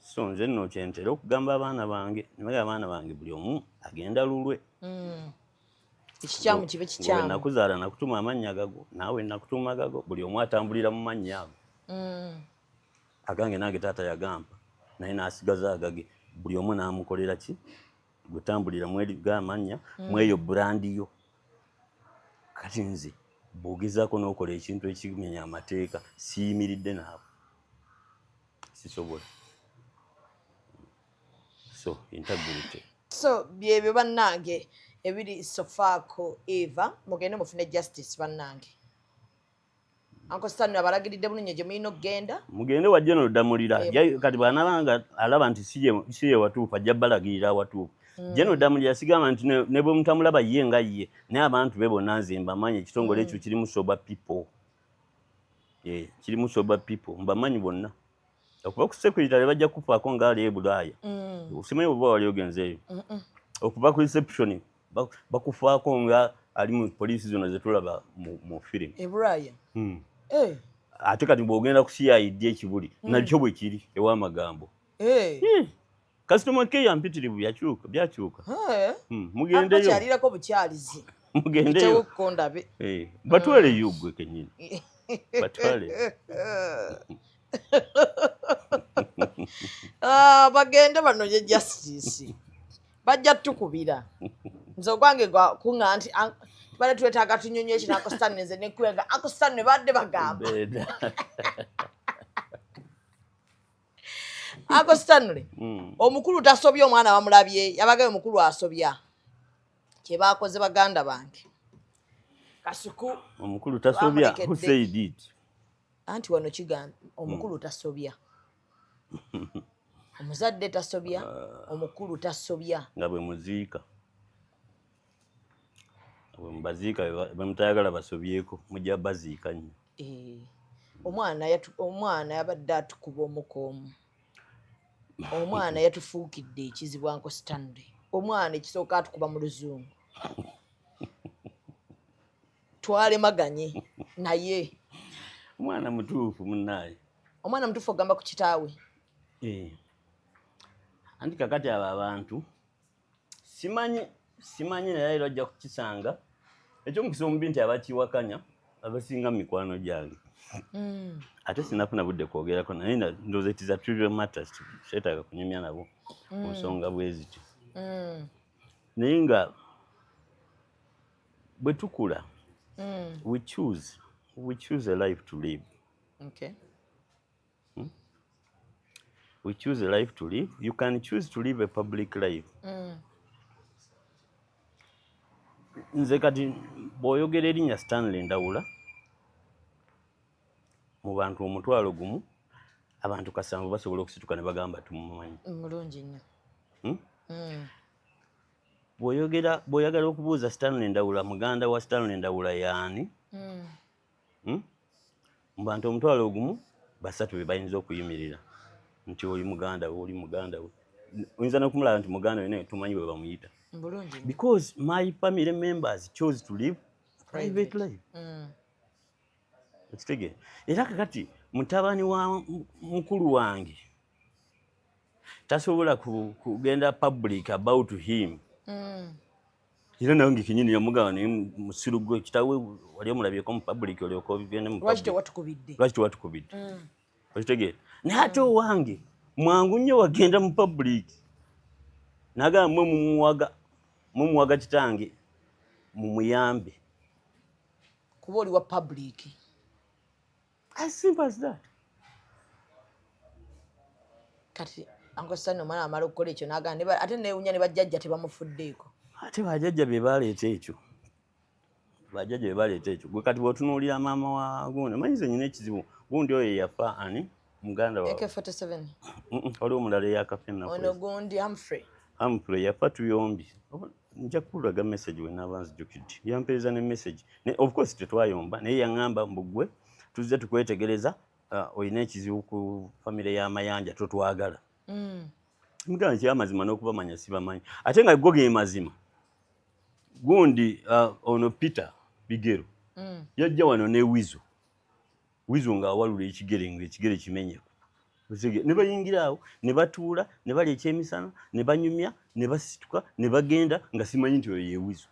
So nze nno kyentera okugamba abaana bange, nibagamba abaana bange buli omu agenda lulwe. Ekikyamu kibe Gwe kikyamu. Nakuzaala nakutuma amannya gago, naawe nakutuma gago, buli omu atambulira mu mannya ago. Agange nange taata yagampa, naye n'asigaza agage, buli omu n'amukolera ki gwetambulira mweriga amannya mweyo brand yo. Kati nze bw'ogezaako n'okola ekintu ekimenya amateeka, siyimiridde naawe, sisobola. So integrity. So byebyo bannange ebiri sofaako. Eva, mugende mufune justice bannange. Uncle Stanley abalagiridde bulungi gye mulina okugenda. Mugende wa General Damulira. Kati bw'anaaba alaba nti si ye watuufu, ajja balagirira awatuufu. General Damulira sigamba nti ne bwe mutamulaba ye nga ye, naye abantu be bonna nze mbamanyi. Ekitongole ekyo kirimu sober people, kirimu sober people, mbamanyi bonna. Okuva ku secretary bajja kufaako ngaali e Bulaaya, simanyi oba wali ogenzeeyo, okuva ku reception bakufaako nga ali mu poliisi zino zetulaba mu firimu. E Bulaaya? Ate kati bw'ogenda ku CID ekibuli, nakyo bwe kiri ew'amagambo. Customer care mpitirivu, yakyuka, byakyuka. Mugendeyo. Akyalirako bukyalizi. Mugendeyo. Kondabe. Batwaleyo gwe kennyini, batwale. Ah, bagende banonye justice, bajja tukubira. Nze ogwange kuŋŋa nti tubadde twetaaga tunyonyo ekino, Uncle Stanley, nze nekwenga Uncle Stanley badde bagamba. Beeda. Uncle Stanley, omukulu tasobya, omwana bamulabye yabagaye omukulu asobya kyebakoze baganda bange Kasuku. Omukulu tasobya? Bamulekedde. Who said it? Anti wano kigamba omukulu tasobya, omuzadde tasobya, omukulu tasobya. Nga bwe muziika, bwe mubaziika, bwe mutayagala basobyeko, mujja baziika nnyo. Eh, omwana yabadde atukuba omuka omu, omwana yatufuukidde ekizibu. Uncle Stanley, omwana ekisooka atukuba mu Luzungu, twalemaganye naye. Omwana mutuufu munnaaye. Omwana mutuufu ogamba ku kitaawe. Eh. Anti kakati abo abantu simanyi, naye era ojja kukisanga ekyomukisa omubi nti abakiwakanya abasinga mu mikwano gyange, ate sinafuna budde kwogerako naye ndowooza it is a trivial matters, seetaaga kunyumya nabo ku nsonga bwe zityo. Naye nga bwe tukula, we choose. We choose a life to live. Okay. We choose a life to live. You can choose to live a public life. Nze kati bw'oyogera erinnya Stanley Ndawula mu bantu 10,000, abantu 7 basobola okusituka ne bagamba tumumanyi. Mulungi nnyo. Bw'oyogera, bw'oyagala okubuuza Stanley Ndawula, muganda wa Stanley Ndawula yaani? Mu bantu 10,000, 3 be bayinza okuyimirira nti oli muganda we, oli muganda we. Oyinza n'okumulaba nti muganda we, naye tumanyi bwe bamuyita. Bulungi nnyo. Because my family members chose to live a private life. Okitegeera? Era kakati mutabani wa mukulu wange tasobola kugenda public about him. Era nange kenyini yamugamba, naye musiru gwe, kitawe wali omulabyeko mu public olyoka ogende mu Lwaki public? Tewatukubidde? Lwaki tewatukubidde? Okitegeera? Naye ate owange mwangu nnyo, wagenda mu public nagamba, mwe mumuwaga, mumuwaga kitange, mumuyambe. Kuba oli wa public. As simple as that. Kati Uncle Stanley, omwana amala okukola ekyo n'agamba ate neewunya ne bajjajja tebamufuddeeko. Ate bajjajja be baleeta ekyo, bajjajja be baleeta ekyo. Gwe kati bw'otunuulira maama wa gundi, omanyi nze nyina ekizibu, gundi oyo yafa ani, muganda waabwe? AK47. Waliwo omulala eyakafa ennaku Ono ezo. gundi Humphrey. Humphrey yafa tuyombi. Nja kulaga message wenaaba nzijukidde, yampeereza ne message. Of course tetwayomba, naye yaŋŋamba mbu gwe tuzze tukwetegereza, olina ekizibu ku famire y'Amayanja, totwagala. Mugamba nti amazima n'okubamanya sibamanyi, ate nga go ge mazima. Gundi ono Peter Bigero yajja wano ne Wizo, Wizo ng'awalula ekigere, ng'ekigere kimenyeka. Ne bayingira awo ne batuula ne balya ekyemisana ne banyumya ne basituka ne bagenda, nga simanyi nti oyo ye Wizo.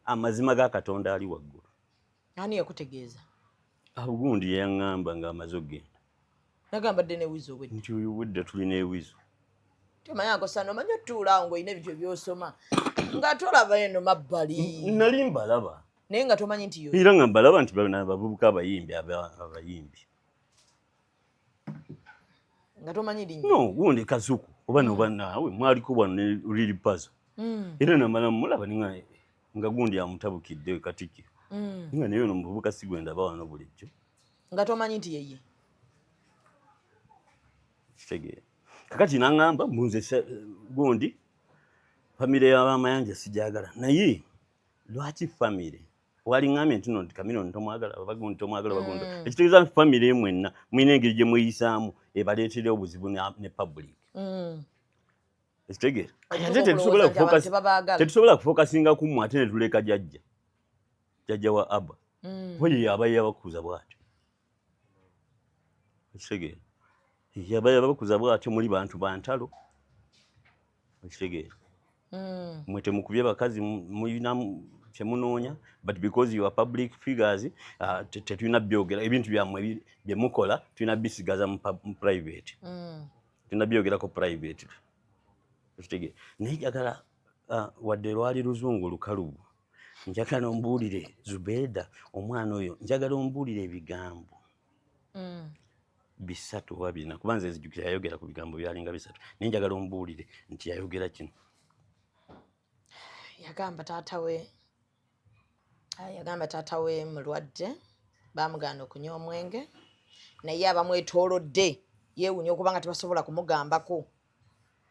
Amazima ga Katonda ali waggulu. Ani yakutegeeza? Awo gundi yeyaŋŋamba ng'amaze okugenda. Nagamba dde ne Wizo obwedde. Nti oyo obwedda tulina ewizo. Tomanyi Uncle Stanley, omanyi otuula awo ng'olina ebintu ebyosoma nga tolaba eno mabbali. Nali mbalaba. Naye nga tomanyi nti yo. Era nga mbalaba nti bano abavubuka abayimbi, abayimbi. Nga tomanyi linnya. No, gundi Kasuku oba noba naawe mwaliko wano ne Lili Pazo. Era namala mulaba ninga nga gundi amutabukidde Katikkiro, nga naye ono muvubuka si gwe ndaba wano bulijjo. Nga tomanyi nti yeye. Kitegeera? Kakati naŋŋamba mbunze gundi famire y'Abamayanja sijagala. Naye lwaki famire waliŋŋambye nti no nti Kamiloni tomwagala, oba gundi tomwagala, oba gundi? Ekitegeeza nti famire mwenna mulina engeri gye mweyisaamu ebaleetera obuzibu ne public. Ekitegeera? Ate tetusobola Okulowooza nti abantu tebabaagala. Tetusobola kufokasinga ku mmwe ate ne tuleka jjajja, jjajja wa Abba, kuba ye yaba yabakuza bw'atyo. Ekitegeera? Yaba yabakuza bw'atyo, muli bantu bantalo. Ekitegeera? Mwe temukubye bakazi, mulina kyemunoonya, but because you are public figures, tetulina byogera ebintu byammwe bye mukola, tulina bisigaza mu private. Tulina byogerako private. Ekitegeera? Naye njagala, wadde lwali luzungu lukalubu, njagala ombuulire Zubeda, omwana oyo, njagala ombuulire ebigambo 3 oba 4, kuba nze nzijukira yayogera ku bigambo byalinga 3, naye njagala ombuulire nti yayogera kino. Yagamba taata we, yagamba taata we mulwadde, bamugaana okunywa omwenge, naye abamwetoolodde yeewuunya okubanga tebasobola kumugambako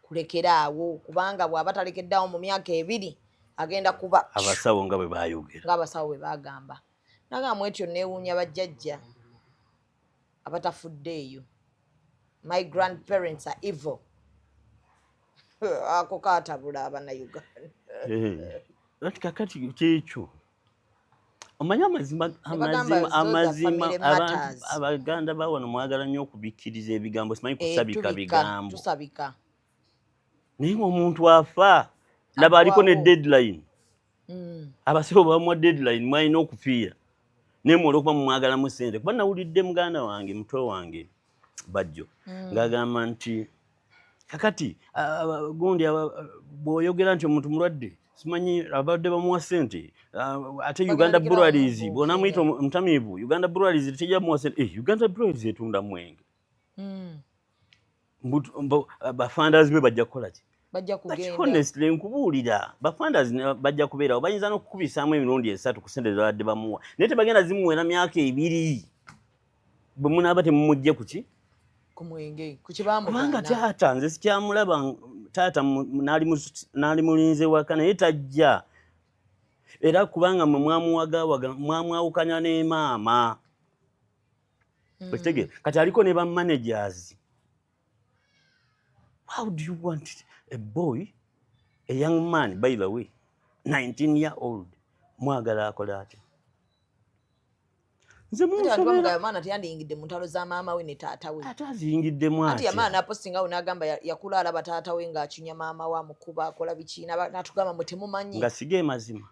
kulekeraawo, kubanga bw'aba talekeddeawo mu myaka 2 agenda kuba Abasawo nga bwe bayogera. Ng'abasawo bwe bagamba. Nagamba mwetyo neewuunya bajjajja abatafuddeeyo. My grandparents are evil. Ako katabula Abannayuganda. Eh, ati kakati kyekyo, omanyi amazima, Bagamba amazima, those are amazima family abantu matters. Abaganda bawano mwagala nnyo okubikkiriza ebigambo, simanyi Eh, kusabika tubika, bigambo. Tusabika. Naye omuntu afa, laba aliko ne Aggwawo. deadline. Abasawo bamuwa deadline mwalina okufiira, naye mwe olwokuba mumwagalamu ssente, kuba nawulidde muganda wange, muto wange Bajjo, ng'agamba nti kakati gundi bw'oyogera nti omuntu mulwadde Simanyi abadde bamuwa sente, ate Uganda Breweries bwonamuyita omutamiivu, Uganda Breweries tejja muwa sente. Eh, Uganda Breweries etunda mwenge. Bafunders be bajja kukola ki? Bajja kugenda. Honestly, nkubuulira, bafunders bajja kubeerawo, bayinza n'okukubisaamu emirundi esatu ku sente zebadde bamuwa, naye tebagenda zimuwera myaka 2 bwe munaaba temumugje ku ki? Ku mwenge, ku Kubanga taata nze sikyamulaba. Taata n'ali mulinze waka, naye tajja, era kubanga mwe mwamuwagawaga, mwamwawukanya ne maama. Okitegeera? Kati aliko ne ba managers. How do you want a boy, a young man, by the way, 19 year old, mwagala akola atya? Nze munsobera mwana teyandiyingidde mu ntalo za maama we ne taata we. Ate aziyingiddemu. Ati yamaana napostinga awo n'agamba yakula alaba taata we ng'akinya maama we, amukuba, akola biki, n'atugamba mwe temumanyi. Nga sige mazima,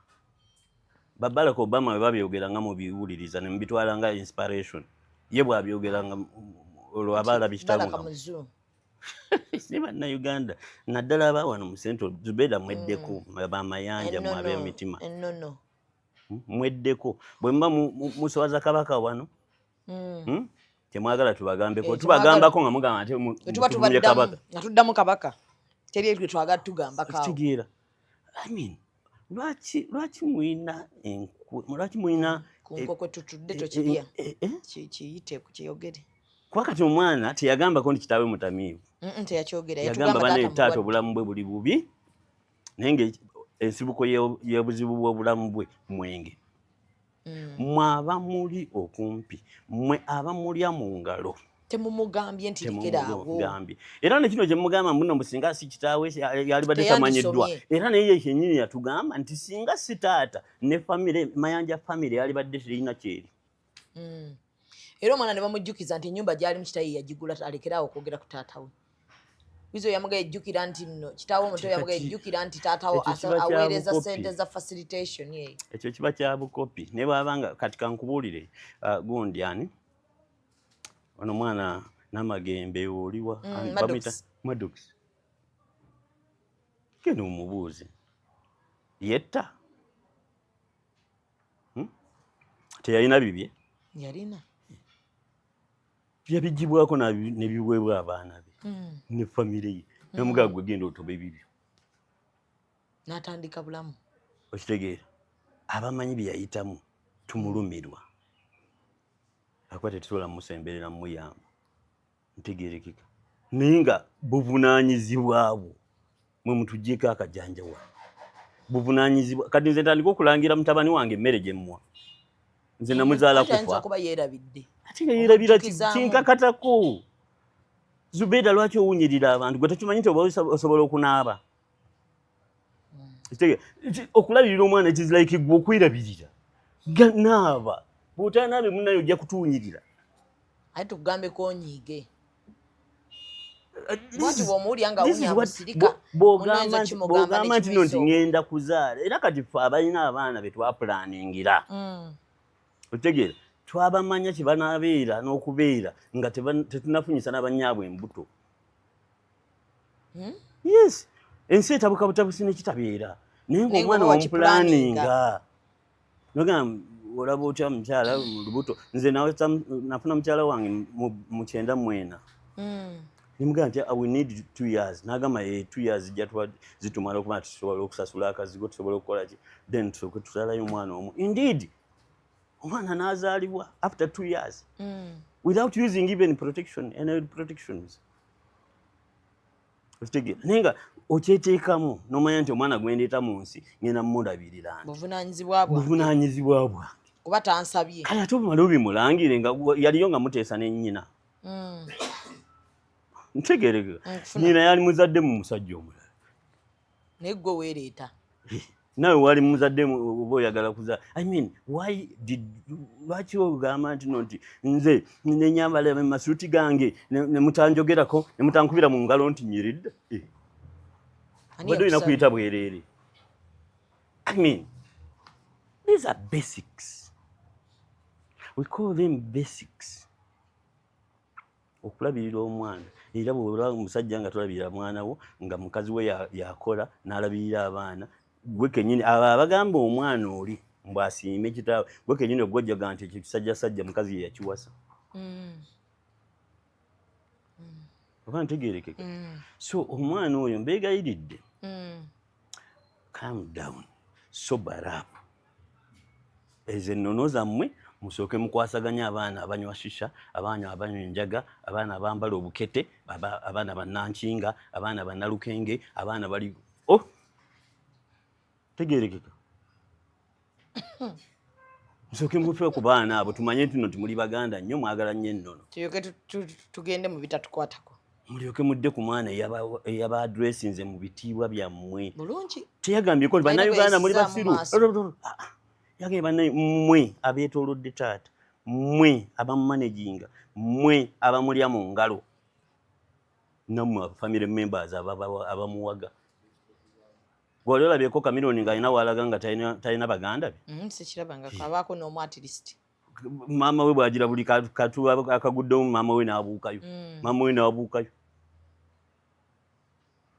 ba Barack Obama bwe babyogera nga mubiwuliriza ne mubitwala nga inspiration. Ye bw'abyogera nga olwo aba alaba ekitabo. Si Bannayuganda, naddala aba wano mu Central, Zubeda, mweddeko. Bamayanja mwe ab'emitima, mweddeko. Bwe muba muswaza Kabaka wano, Temwagala tubagambeko. Tubagambako nga mugamba nti tuba kabaka. Nga tuddamu Kabaka, teri twe twagala tugambako. Kitegeera? I mean, lwaki mwina lwaki mwina Ku nkoko tutudde tokirya, kiyite kiyogere. Kuba kati omwana teyagambako nti kitaawe mutamiivu. Teyakyogera. Yagamba bane taata obulamu bwe buli bubi, naye nga ensibuko y'obuzibu bw'obulamu bwe mwenge. Mwe abamuli okumpi, mwe abamulya mu ngalo, temumugambye nti lekeraawo. Temumugambye. Era ne kino kyemugamba muno mbu singa si kitaawe yalibadde tamanyiddwa, era naye ye kyennyini yatugamba nti singa si taata ne famire Mayanja, famire yalibadde terina kyeri. Era omwana ne bamujjukiza nti ennyumba gyalimu kitaye yagigula, alekeraawo okwogera ku taata we. Wizo yamuga ejjukira nti nno kitaawe omuto yamuga ejjukira nti taatawo Ekyo kiba kya aweereza bukopi. sente za facilitation eyo. Ekyo kiba kya bukopi. Ne bwabanga kati kankubuulire, gundi ani ono mwana Namagembe oliwa? Maddox. Bamuyita Maddox. Genda omubuuze, yetta? Teyalina bibye? Yalina. Yabigibwako ne biweebwa abaana be ne famire ye, namugaa gwe genda otoba ebibyo. N'atandika bulamu. Okitegeera? Abamanyi bye yayitamu tumulumirwa, akuba tetusobola mumusemberera mumuyamba. Ntegerekeka, naye nga buvunaanyizibwa bwo mwe mutugyeko akajanja wano, buvunaanyizibwa. Kati nze ntandika okulangira mutabani wange emmere gye mmuwa, nze namuzaala Ate ayinza kufa. okuba yeerabidde. Ate nga yeerabira. Omujjukizaamu. Kinkakatako. Zubeeda, lwaki owunyirira abantu? Gwe tekimanyi nti oba osobola okunaaba? Okulabirira omwana, it is like gwe okwerabirira. Naaba, bw'otanaabe munaye ojja kutuwunyirira. Ate tukugambeko onyiige bwati bw'omuwulira nga awunya amusirika. Bw'ogamba nti no nti ŋŋenda kuzaala, era kati ffe abalina abaana be twapulaningira, otegeera, twabamanya kye banaabeera n'okubeera nga tetunafunyisa n'abanyaabwe embuto. Yes, ensi etabuka butabusi nekitabeera, naye Naye ngaomwana ng'oba wamupulaninga, nogamba olaba otya mukyala mu lubuto. Nze nafuna mukyala wange mu 94, nemugamba nti, "Ah, we need 2 years." Nagamba, 2 years zijja zitumala okuba nti tusobola okusasula akazigo, tusobola okukola ki, then tusooke tuzalayo omwana omu." Indeed, omwana n'azaalibwa after 2 years without using even protection, any protections. Okitegeera? Naye nga okyeteekamu nomanya nti omwana gwendeeta mu nsi ngenda mumulabirira nti Buvunanyizibwa bwange. Buvunanyizibwa bwange. Kuba tansabye. Kale ate obumala obimulangire nga yaliyo nga muteesa ne nnyina. Ntegeereka? Nkufuna. Nnyina yali muzadde mu musajja omulala. Naye gwe weereeta. Nawe wali muzadde oba oyagala kuza. I mean, why did, lwaki ogamba nti no nti nze nenyambala masuuti gange ne mutanjogerako ne mutankubira mu ngalo nti nyiridde? Eh, Ani obadde olina yakusabye? kuyita bwereere. I mean, these are basics, we call them basics, okulabirira omwana. Era bw'olaba omusajja nga tolabirira mwana wo, nga mukazi we yakola n'alabirira abaana. Gwe kenyini abo abagamba omwana oli mbu asiime kitaawe, gwe kenyini ogwojjaga nti ekyo kisajjasajja mukazi ye yakiwasa. Oba ntegeerekeka? So omwana oyo mbeegayiridde, calm down, sober up. Ezo ennono zammwe musooke mukwasaganya abaana abanywa shisha, abaana abanywa enjaga, abaana abambala obukete, abaana bannankinga, abaana bannalukenge, abaana bali oh! Tegeerekeka. Musooke mufe ku baana abo, tumanye nti no timuli baganda nnyo, mwagala nnyo ennono. Tulyoke tugende mu bitatukwatako. Mulyoke mudde ku mwana eyaba addressinze mu bitiibwa byammwe. Bulungi. Teyagambyeko nti Talina Bannayuganda muli bwe basiru. yissaamu maaso. Ah, ah. Yagambye bannaye mmwe abeetoolodde taata, mmwe abamumanaginga, mmwe abamulya mu ngalo, nammwe family members abamuwaga. Gwali olabyeko Chameleone ng'alina w'alaga nga talina baganda be? Sikirabanga abaako n'omu at least. Maama we bw'agira buli katu akaguddemu, maama we n'abuukayo. Maama we n'abuukayo.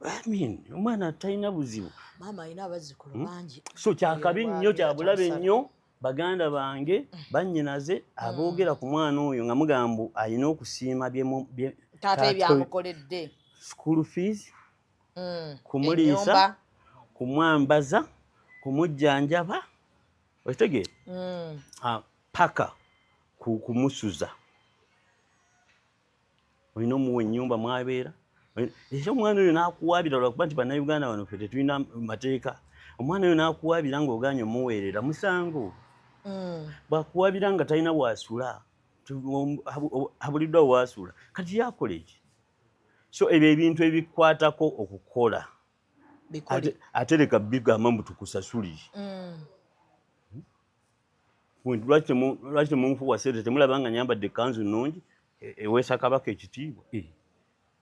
I mean, omwana talina buzibu. Maama alina abazzukulu bangi. So kyakabi nnyo, kyabulabe nnyo, baganda bange, bannyinaze aboogera ku mwana oyo nga mugamba alina okusiima taata taata ebyamukoledde. School fees, kumuliisa, Ennyumba. kumwambaza, kumujjanjaba, okitegeera? Ah, paka kumusuza. Olina omuwa ennyumba mwabeera. Era omwana oyo n'akuwaabira lwakuba nti Bannayuganda bano ffe tetulina mateeka. Omwana oyo n'akuwaabira ng'ogaanye omuweerera, musango. Bw'akuwaabira nga talina waasula, abuliddwa waasula, kati yakola eki? So ebyo ebintu ebikwatako okukola. Bikole. Ate leka bigamba mbu tukusasulire. Lwaki temunfuwa ssente? Temulaba nga nyambadde ekkanzu nnungi eweesa kabaka ekitiibwa?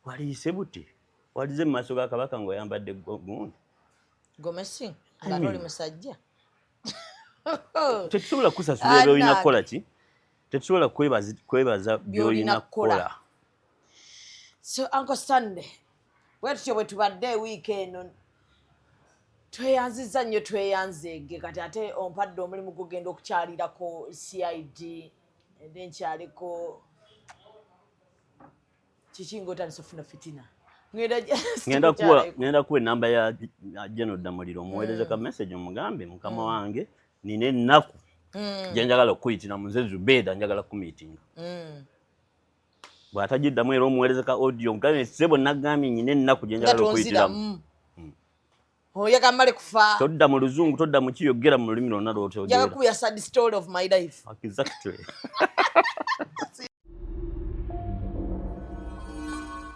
Waliise buti walize mu maaso ga kabaka ng'oyambadde gundi. Gomesi nga toli musajja. Tetusobola kukusasulira by'olina Anna. kukola ki? Tetusobola kwebaza by'olina By'olina kukola. kukola. So Uncle Stanley, bwe tutyo bwe tubadde wiiki eno, tweyanziza nnyo, tweyanzeege. Kati ate ompadde omulimu gugenda okukyalirako CID, ende nkyaliko kiki ng'otandise ofuna fitina. Ngenda kuwa enamba ya General Damuliro, omuweereze ka message omugambe, mukama wange, nina ennaku gye njagala okukuyitira mu nze Zubeeda, njagala kumiitinga. Bw'atagiddamu era omuweereze ka audio, mugambe, ssebo, nagambye nyina ennaku gye nga njagala okuyitiramu. tonziramu, oyagala mmale kufa. Todda mu luzungu, todda mu kiyogera mu lulimi lwonna Njagala lw'otegeera. Kubya sad story of my life. Exactly.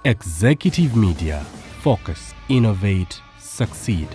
Executive Media. Focus, innovate, succeed.